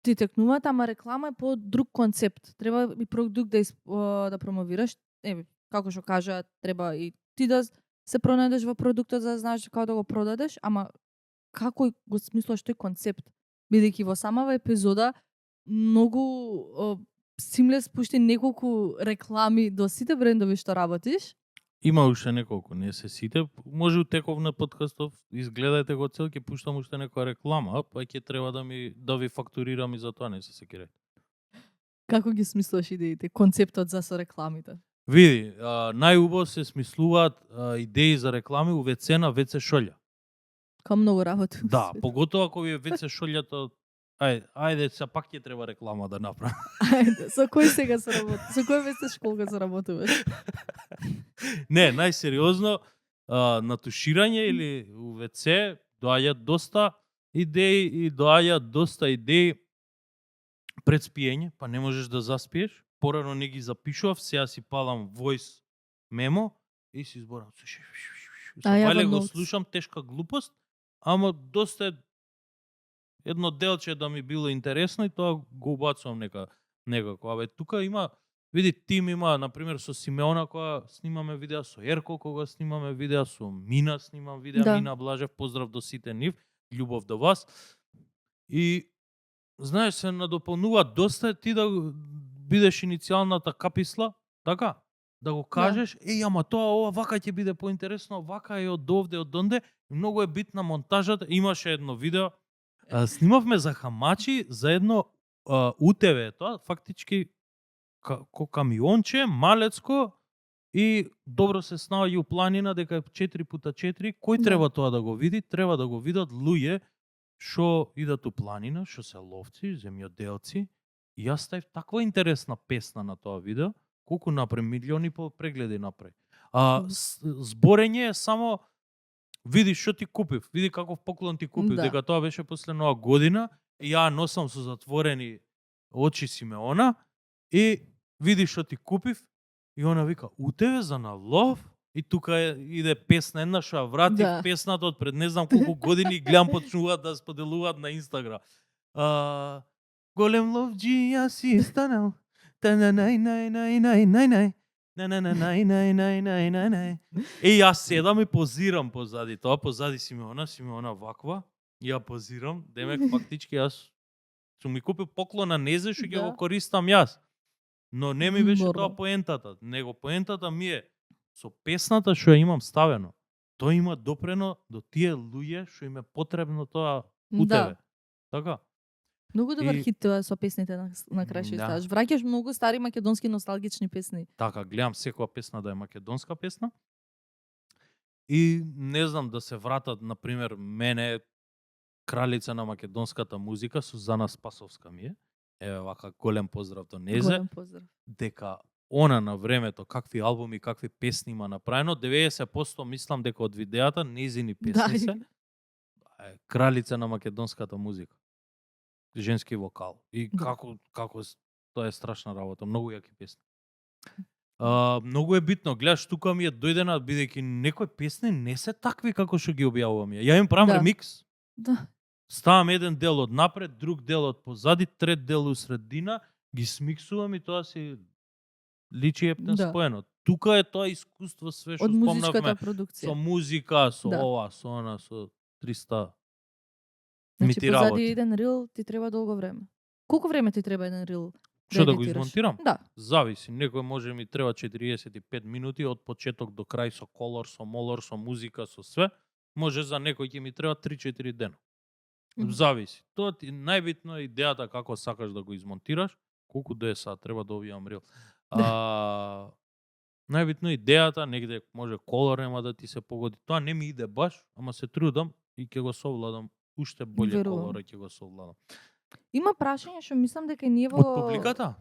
ти текнуваат, ама реклама е по друг концепт. Треба и продукт да промовираш. Еве, како што кажа, треба и ти да се пронајдеш во продуктот за да знаеш како да го продадеш, ама како го смислуваш тој концепт? Бидејќи во самава епизода многу Seamless пушти неколку реклами до сите брендови што работиш. Има уште неколку, не се сите. Може у теков на подкастов, изгледајте го цел, ќе пуштам уште некоја реклама, па ќе треба да ви фактурирам и за тоа, не се секирате. Како ги смислуваш идеите, концептот за со рекламите? Види, најубаво се смислуваат идеи за реклами у WC на WC шолја. Као многу работи. Да, поготово ако ви е WC шолјата, ајде, се пак ќе треба реклама да направам. Ајде, со кој сега се работи? Со кој WC школка се работуваш? Не, најсериозно, на туширање или у WC доаѓаат доста идеи пред спиење, па не можеш да заспиеш. Порано не ги запишував, сега си палам voice мемо и си изборам. Вале го слушам, тешка глупост, ама доста едно делче да ми било интересно и тоа го убацувам некако. Абе, тука има, види, тим има, например, со Симеона кога снимаме видеа, со Ерко кога снимаме видеа, со Мина снимам видеа, да. Мина Блажев, поздрав до сите нив, љубов до вас. И, знаеш, се надополнува доста ти да бидеш иницијалната каписла, така? Да го кажеш, ама тоа ова вака ќе биде поинтересно, вака е од овде, од онде. Многу е битна монтажата. Имаше едно видео, снимавме за хамачи, за едно УТВ, тоа фактички камионче, малецко и добро се снаоѓа у планина дека е 4x4. Кој треба тоа да го види? Треба да го видат луѓе што идат у планина, што се ловци, земјоделци. И јас ставив таква интересна песна на тоа видео, колку направи, милиони по прегледи направи. Зборење е само види што ти купив, види каков поклон ти купив, дека тоа беше после нова година и ја носам со затворени очи Симеона и види што ти купив и она вика, УТВ за на лов? И тука иде песна, една што вратив песната од пред не знам колку години, гледам почнуваат да споделуваат на Инстаграм. Голем ловџија си станал. И јас седам и позирам позади тоа, позади Симеона ваква, и ја позирам, демек фактички јас сум ми купил поклон на незе што ќе го користам јас. Но не ми беше тоа поентата, него поентата ми е со песната што ја имам ставено. Тоа има допрено до тие луѓе што им е потребно тоа УТВ. Така? Многу добар хит тоа со песните на крај што ставаш. Враќаш многу стари македонски носталгични песни. Така, гледам секоја песна да е македонска песна. И не знам да се вратат, например, мене кралица на македонската музика, Сузана Спасовска ми е. Еве вака голем поздрав до незе. Голем поздрав. Дека она на времето какви албуми, какви песни има направено, 90% мислам дека од видеата незини песни се. Кралица на македонската музика. Женски вокал. И како тоа е страшна работа, многу јаки песни. Многу е битно, гледаш, тука ми е дојдена, бидејќи некои песни не се такви како што ги објавувам ја. Ја им правам ремикс. Да. Ставам еден дел од напред, друг дел од позади, трет дел у средина, ги смиксувам и тоа си личи ептен споено. Тука е тоа искуство све што спомнавме. Од музичката продукција. Со музика, со ова, со она, со 300 значи, позади еден рил ти треба долго време. Колку време ти треба еден рил? Што да го измонтирам? Да. Зависи. Некој може ми треба 45 минути од почеток до крај со колор, со молор, со музика, со све. Може за некој ќе ми треба 3-4 дена. Зависи. Тоа ти најбитно е идејата како сакаш да го измонтираш. Колку ДСА треба да објавам рил. Најбитно е идејата, негде може колор нема да ти се погоди. Тоа не ми иде баш, ама се трудам и ќе го совладам. Уште боле колора ќе го совладам. Има прашање што мислам дека ние во... Од публиката?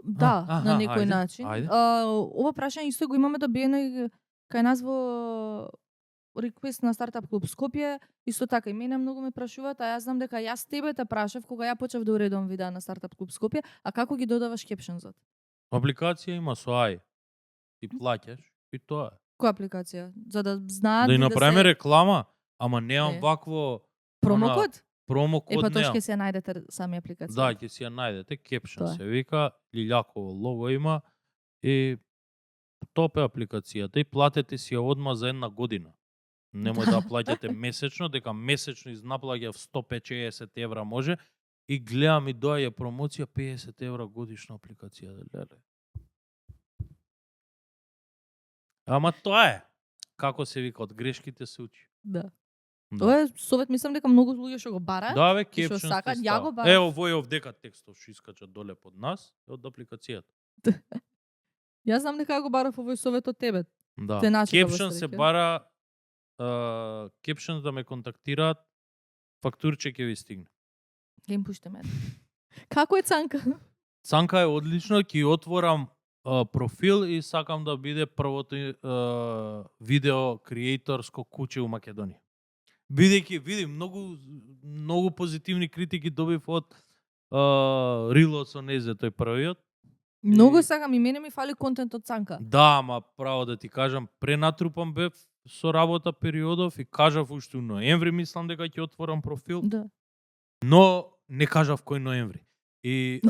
Да, на некој начин. Ова прашање исто го имаме добиено и кај нас во реквест на Стартап клуб Скопје. Исто така и мене многу ме прашуваат, а јас знам дека јас тебе те прашав кога ја почнав да уредувам видеа на Стартап клуб Скопје, а како ги додаваш кепшензот? Апликација има со AI. Ти плаќаш и тоа е. Која апликација? За да знаат Да и и направиме се... реклама, ама немам Не. вакво Промокод? промокод Па тоа немам. ќе се ја најдете сами апликација. Да, ќе си ја најдете, Caption Тоа е. се вика, лилјаково лого има и топе апликацијата и платете си ја одма за 1 година. Немој да плаќате месечно, дека месечно изнаплаќав 150 евра може и гледам и доаѓа промоција 50 евра годишна апликација. Леле. Ама тоа е. Како се вика, од грешките се учи. Да. Да. Тоа е совет, мислам дека многу луѓе што го бараат. Да, бе, и што Caption сакаат, сте ја става. го барав. Ево, вој овдека текстов што искачат доле под нас, е од апликацијата. Јас знам дека го барав овој совет од тебе. Да. Те начека во Caption се среќа. бара Caption да ме контактираат, фактурче ќе ви стигне. Ќе им пуштиме. Како е Цанка? Цанка е одлично, ќе отворам профил и сакам да биде првото видео креаторско куќе у Македонија. Бидејќи види многу позитивни критики добив од рилот со незе тој првиот. Многу сакам и мене ми фали контент од Цанка. Да, ама право да ти кажам, пренатрупан бев со работа периодов и кажав уште у ноември мислам дека ќе отворам профил, Да. но не кажав кој ноември. И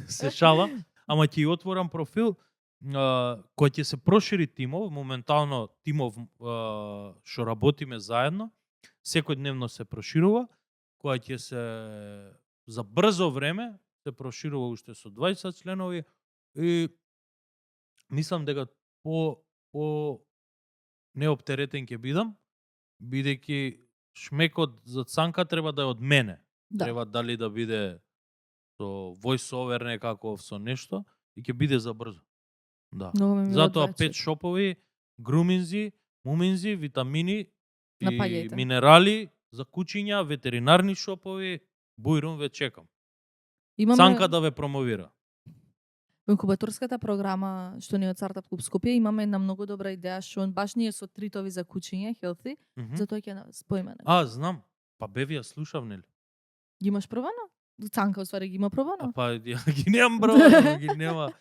се шалам, ама ќе отворам профил кој ќе се прошири тимов, моментално тимов што работиме заедно, секојдневно се проширува, која ќе се за брзо време се проширува уште со 20 членови и мислам дека по неоптеретен ќе бидам, бидејќи шмекот за Цанка треба да е од мене. Да. Треба дали да биде со voice-over некаков со нешто и ќе биде за брзо. Да. Многу ми Затоа мило 5 шопови, груминзи, муминзи, витамини и Напаѓајте. минерали за кучиња, ветеринарни шопови, бујрум ве чекам. Имаме Цанка да ве промовира. во инкубаторската програма што ни е од Стартап Клуб Скопје имаме една многу добра идеја што баш ние со тритови за кучиње, healthy, затоа ќе споиме. Знам. Па беви ја слушав, нели? Ги имаш пробано? Цанка уствари ги има пробано? Па ја ги немам бро, ги нема.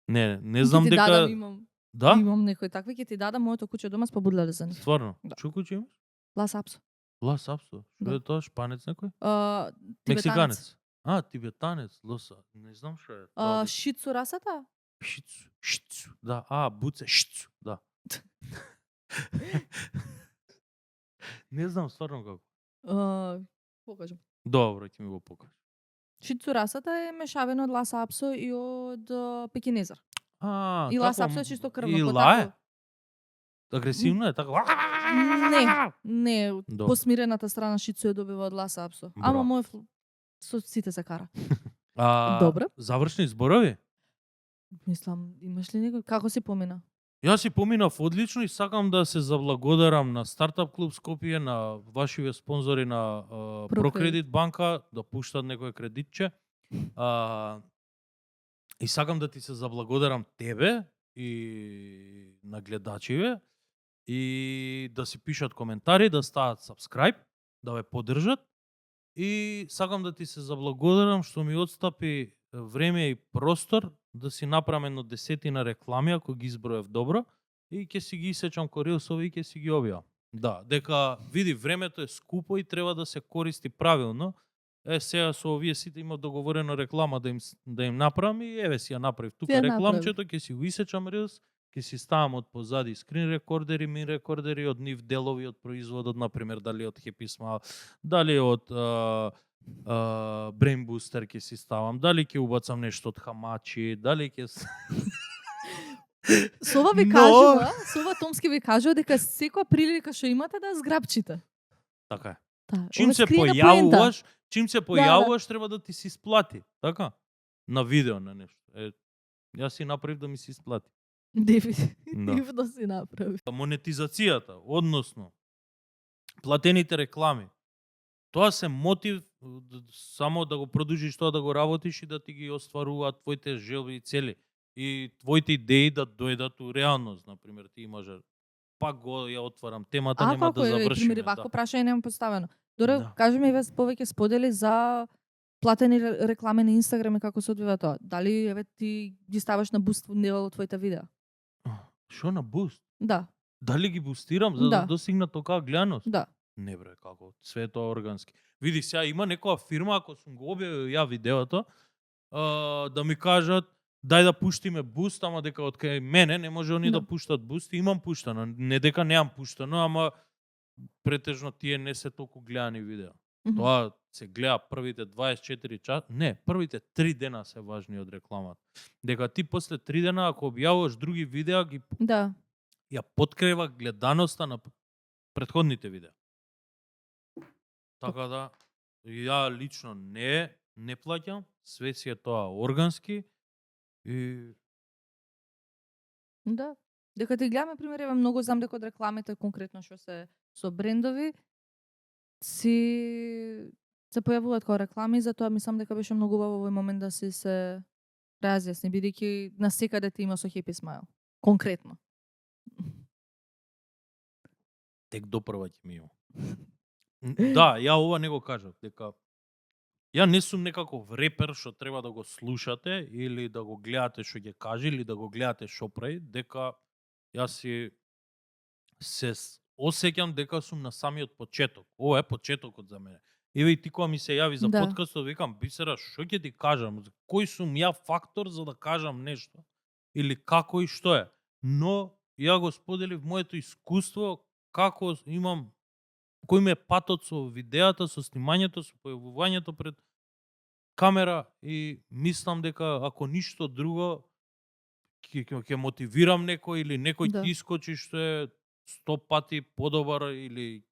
Не знам Ќе ти дека дадам, имам. да? Имам некои такви, ќе ти дадам моето куче дома спобудлале за нив. Стварно. Да. Чукуче имаш? Лас апсо. Лас апсо. Што Да. е тоа? Шпанец некој? Тибетанец. Мексиканец. Тибетанец, лоса. Не знам што е. Тоа Шицу расата? Шицу. Да, буце, шицу, да. Не знам стварно како. Покажам. Добро, ќе ми го покажеш. Шицу расата е мешавина од Лас апсо и од пекинезар. И како Лас апсо е чисто крвно. И по лае? тако- Агресивно е така. Не, Добро. посмирената страна шицу ја добива од Лас апсо. Ама Браво. мој со сите се кара. Добро. Добро. Завршни зборови? Мислам, имаш ли некој? Како си помина? Јас си поминав одлично и сакам да се заблагодарам на Стартап Клуб Скопје, на вашиве спонзори на Прокредит банка, да пуштат некој кредитче. И сакам да ти се заблагодарам тебе и на гледачиве и да си пишат коментари, да стават subscribe, да ве поддржат. И сакам да ти се заблагодарам што ми отстапи време и простор да си направам едно 10 реклами, ако ги изброев добро, и ќе си ги исечам корилсови и ќе си ги објавам. Да, дека види времето е скупо и треба да се користи правилно. Сега со овие сите имав договорено реклама да им направам и еве си ја направив тука Ја рекламчето, ќе си го исечам рилс, ќе си ставам од позади скрин рекордери, мин рекордери, од нив делови од производот, например, дали од Happy Smile, дали од Brain Booster ќе си ставам, дали ќе убацам нешто од Хамачи, дали ќе... Сова ви Но- кажува, Сова Томски ви кажува дека секоја прилика што имате да зграбчите. Така е. Да, Чим ова се скриена појавуваш, треба да ти се исплати, така? На видео на нешто. Јас си направив да ми се исплати. Дефинитивно си направи. Монетизацијата, односно платените реклами. Тоа се мотив само да го продолжиш тоа да го работиш и да ти ги остваруваат твоите желби и цели и твоите идеи да дојдат у реалност, например, ти имаш пак го ја отварам темата, нема да завршиме. Примери, вако прашање нема поставено. Доре, Да. кажи ми ве повеќе сподели за платени реклами на Инстаграм и како се одвива тоа. Дали еве ти ги ставаш на буст во твоите видеа? Шо на буст? Да, Дали ги бустирам за да Да. достигнат токаа гледаност? да. Не бре, како, све тоа органски. Види, сега има некоја фирма, ако сум го објавил ја видеото, да ми кажат, дај да пуштиме буст, ама дека од кај мене не може они да Да. пуштат буст, имам пуштано. Не дека немам пуштано, ама претежно тие не се толку гледани видеа. Мгм. Тоа се гледа првите 24 часа, не, првите 3 дена се важни од рекламата. Дека ти после 3 дена, ако објавуваш други видеа, ги Да. ја подкрива гледаноста на претходните видеа. Така да, ја лично не плаќам, све си е тоа органски и Да. Дека ти гледаме пример, еве многу знам дека од рекламите конкретно што се со брендови се појавуваат како реклами, затоа мислам дека беше многу убаво овој момент да се разјасни, бидејќи насекаде ти има со Happy Smile. Конкретно. тек допрва ќе ми има. Да, ја ова не го кажав, дека ја не сум некаков репер што треба да го слушате или да го гледате што ќе каже или да го гледате што прави, дека јас се осеќам дека сум на самиот почеток. Ова е почетокот за мене. Еве и ти кога ми се јави за Да. подкастот, викам, Бисера, што ќе ти кажам? Кој сум ја фактор за да кажам нешто? Или како и што е? Но ја го споделив моето искуство, како имам, кој ме е патот со видеата, со снимањето, со појавувањето пред камера и мислам дека ако ништо друго ќе мотивирам некој или некој Да. ќе искочи што е 100 пати подобар или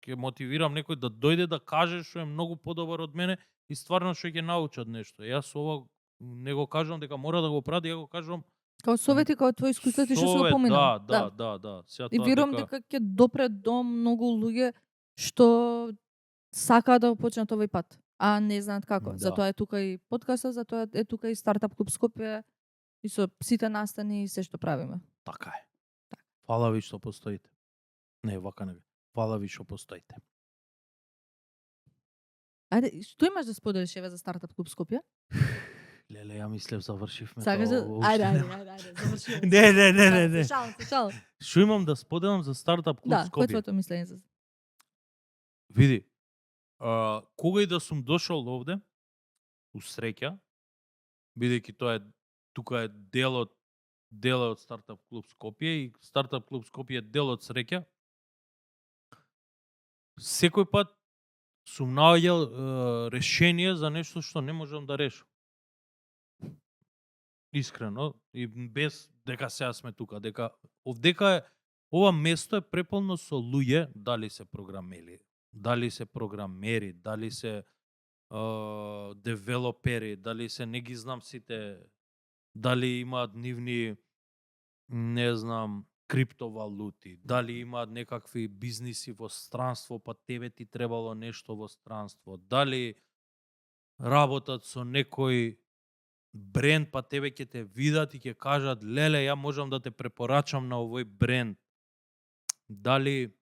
ќе мотивирам некој да дојде да каже што е многу подобар од мене и стварно што ќе научат нешто. Јас ова не го кажам дека мора да го прави, ја го кажам Као совети, као твои искуства ти што се совет, поминал. да. Сега И тоа верувам дека ќе допре до многу луѓе што сакаат да го почнат овој пат, а не знаат како. Да. Затоа е тука и подкастот, затоа е тука и Стартап Клуб Скопје и со сите настани и се што правиме. така е. Фала ви што постоите. Не, вака не. Фала ви што постоите. Ајде, што имаш да споделиш еве за Стартап Клуб Скопје? Леле, ја мислев завршивме Сакаш да... тоа. Ајде, завршуваме. Не. Шалам. Што имам да споделам за Стартап Клуб Да, кој е Скопје? твоето мислење за... Види, кога и да сум дошол овде, усреќа, бидејќи тоа е тука е дел од Стартап Клуб Скопје и Стартап Клуб Скопје е дел од среќа. Секој пат сум наоѓал решение за нешто што не можам да решам. Искрено и без дека сега сме тука, дека ова место е преполно со луѓе, дали се програмери, дали се девелопери, дали се не ги знам сите, дали имаат нивни, не знам, криптовалути, дали имаат некакви бизниси во странство, па тебе ти требало нешто во странство, дали работат со некој бренд, па тебе ќе те видат и ќе кажат, леле, ја можам да те препорачам на овој бренд. Дали...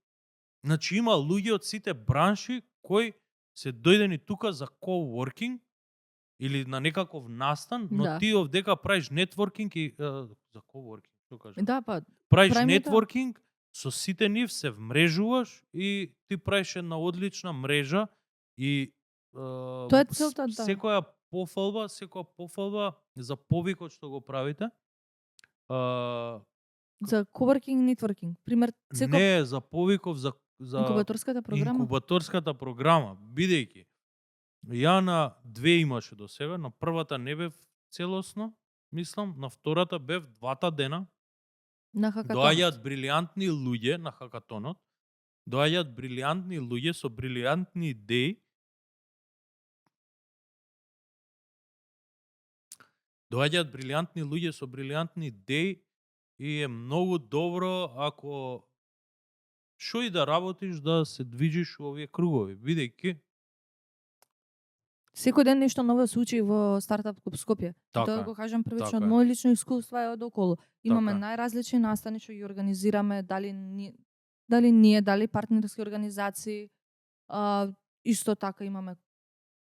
Значи има луѓе од сите бранши кои се дојдени тука за coworking или на некаков настан, но Да. ти овдека правиш нетворкинг и... за coworking, што кажам? Да, па, Правиш правиме тоа. нетворкинг, со сите нив се вмрежуваш и ти правиш една одлична мрежа и Тоа е целта, да. секоја пофалба за повикот што го правите. за coworking и networking. Пример, Не, за повиков, за инкубаторската програма. инкубаторската програма, бидејќи ја на две имаше до сега, на првата не бев целосно, мислам, на втората бев 2 дена. На хакатонот. Доаѓаат брилијантни луѓе на хакатонот, доаѓаат брилијантни луѓе со брилијантни идеи, и е многу добро ако што и да работиш да се движиш во овие кругови, бидејќи Секој ден нешто ново се учи во Стартап Клуб Скопје. Така Тоа е, го кажам првично така од е. мој лично искуство е од околу. Имаме Така е. најразлични настани што ги организираме, дали ние, дали партнерски организации. Исто така имаме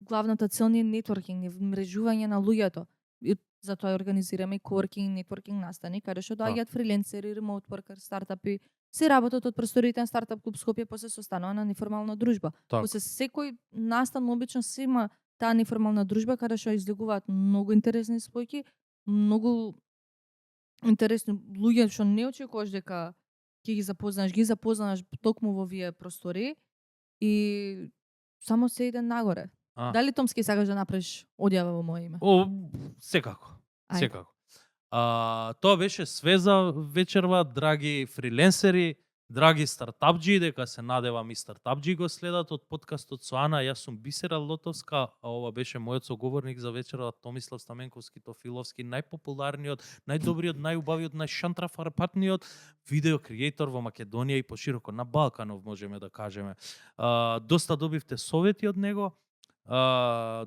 главната цел ни е нетворкинг, е вмрежување на луѓето. И затоа организираме и coworking, networking настани, каде што доаѓаат фриленсери, remote worker, стартапи, се работат од просториите на стартап клуб Скопје, после се останува на неформална дружба. Така. После секој настан обично се има таа неформална дружба каде што излегуваат многу интересни спојки, многу интересни луѓе што не очекуваш дека ќе ги запознаш токму во овие простори и само се иде нагоре. Дали Томски сакаш да направиш одјава во моје име? Секако. Ајде. Секако. Тоа беше све за вечерва, драги фриленсери, драги стартапџи, дека се надевам и стартапџи го следат од подкастот со Ана. Јас сум Бисера Лотовска, а ова беше мојот соговорник за вечерва, Томислав Стаменковски Тофиловски, најпопуларниот, најдобриот, најубавиот, најшантрафарпатниот видео креатор во Македонија и пошироко на Балканов, можеме да кажеме. Доста добивте совети од него,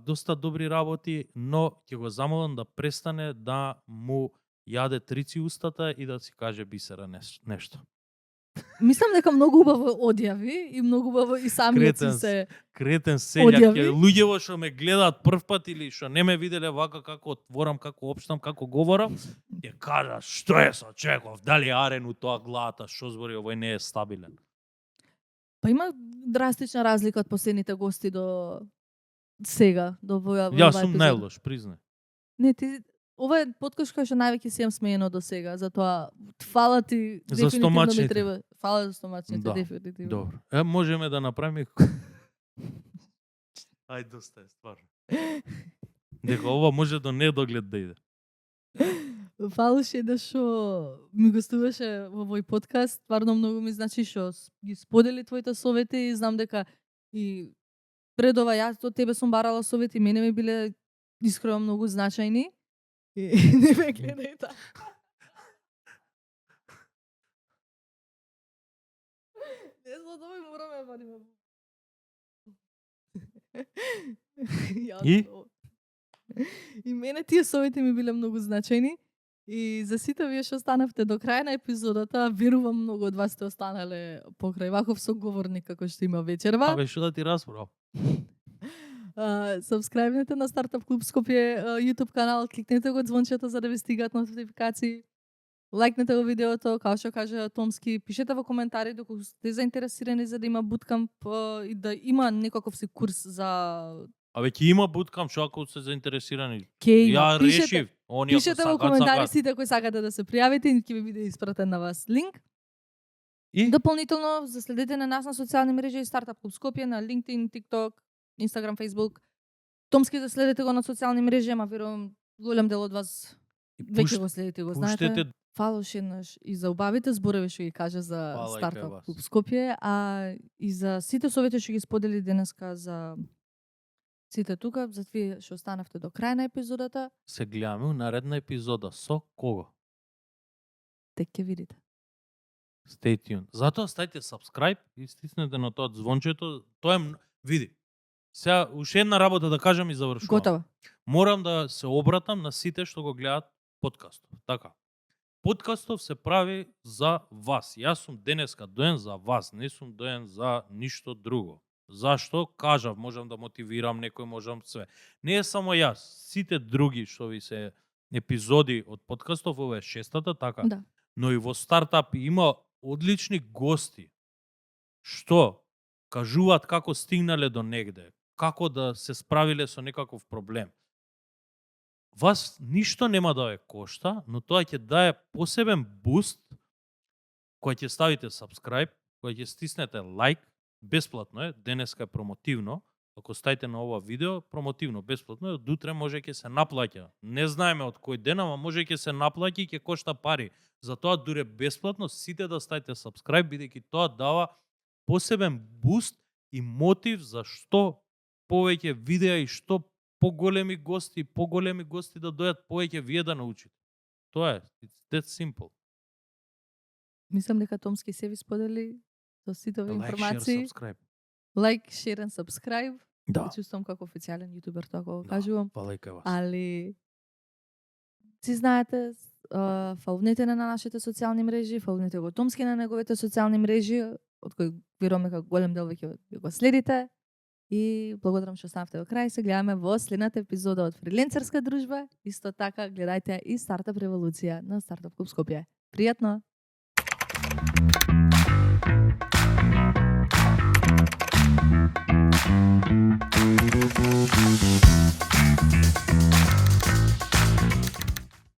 доста добри работи, но ќе го замолам да престане да му јаде трици устата и да си каже Бисера нешто. Мислам дека многу убаво одјави и многу убаво и самиот си се Кретен селјак, одјави. луѓето што ме гледаат прв пат или што не ме виделе вака како отворам, како општам, како говорам, ќе кажа што е со Чеков, дали Арен у тоа главата, што збори, овој не е стабилен. Па има драстична разлика од последните гости до сега, до оваа Јас сум епизода. најлош, признај. Не, ти ова е подкаст кој што највеќе си имам смеено до сега, затоа фала ти За дефинитивно ми стомачните. треба. Фала за стомачните, Да, дефинитивно. Добро. Можеме да направиме Ај, доста е, стварно. Дека ова може до недоглед да иде. Фалеше да што ми гостуваше во овој подкаст, стварно многу ми значи што ги сподели твоите совети и знам дека и пред ова јас од тебе сум барала совети, мене ми биле искрено многу значајни. И не ме гледај така. Не знам, овој мораме да вадиме. И? И мене тие совети ми биле многу значајни. И за сите вие што останавте до крај на епизодата, верувам многу од вас сте останале покрај ваков соговорник како што има вечерва. Абе, што да ти расправам? Сабскрајбнете на Стартап Клуб Скопје YouTube канал, кликнете го звончето за да ви стигаат нотификации. Лајкнете го видеото, како што кажа Томски, пишете во коментари доколку сте заинтересирани за да има буткамп и да има некаков си курс за Абе, ќе има буткамп, што ако сте заинтересирани. ке има. Ја решив, они ако Пишете во сакаат, коментари сакаат. сите кои сакате да се пријавите и ќе ви биде испратен на вас линк. И? Дополнително заследете на нас на социјални мрежи Стартап Клуб Скопје на LinkedIn, TikTok, Instagram, Facebook. Томски заследете го на социјални мрежи, ама верувам голем дел од вас веќе го следите, го знаете. Пуштете Фала уште еднаш и за убавите зборови што ги кажа за Фала и кај Стартап вас. Клуб Скопје, а и за сите совети што ги сподели денеска за сите тука, за вие што останавте до крај на епизодата, се гледаме у наредна епизода. Со кого? тек ќе видите. Stay tuned. Затоа стајте subscribe и стиснете на тоа звончето. Тоа е види. Сега уште една работа да кажам и завршувам. Готово. Морам да се обратам на сите што го гледаат подкастов. Така. Подкастов се прави за вас. Јас сум денеска доен за вас, не сум доен за ништо друго. Зашто? Кажав, можам да мотивирам некој, можам све. Не е само јас, сите други што ви се епизоди од подкастов, ова е шестата, така. Да. Но и во стартап има одлични гости што кажуваат како стигнале до негде, како да се справиле со некаков проблем. Вас ништо нема да ве кошта, но тоа ќе дае посебен буст кој ќе ставите subscribe, кој ќе стиснете лайк, бесплатно е, денеска е промотивно, ако стајте на ова видео, промотивно, бесплатно е, од утре може ќе се наплаќа. Не знаеме од кој ден, ама може ќе се наплаќа и ќе кошта пари. Затоа дуре бесплатно сите да стајте subscribe, бидејќи тоа дава посебен буст и мотив за што повеќе видеа и што поголеми гости да дојат, повеќе вие да научите. Тоа е, it's that simple. Мислам дека Томски се ви сподели со сите овие Like, share, информации. subscribe. Like, share and subscribe. Да. Се чувствам како официјален јутубер, тоа го Да. кажувам. Фала и кај вас. Али си знаете, фоловнете на нашите социјални мрежи, фоловнете го Томски на неговите социјални мрежи, од кои верувам дека голем дел веќе го следите. И благодарам што останавте до крај. Се гледаме во следната епизода од Фриленцерска дружба. Исто така гледајте и Стартап револуција на Стартап Клуб Скопје. Пријатно!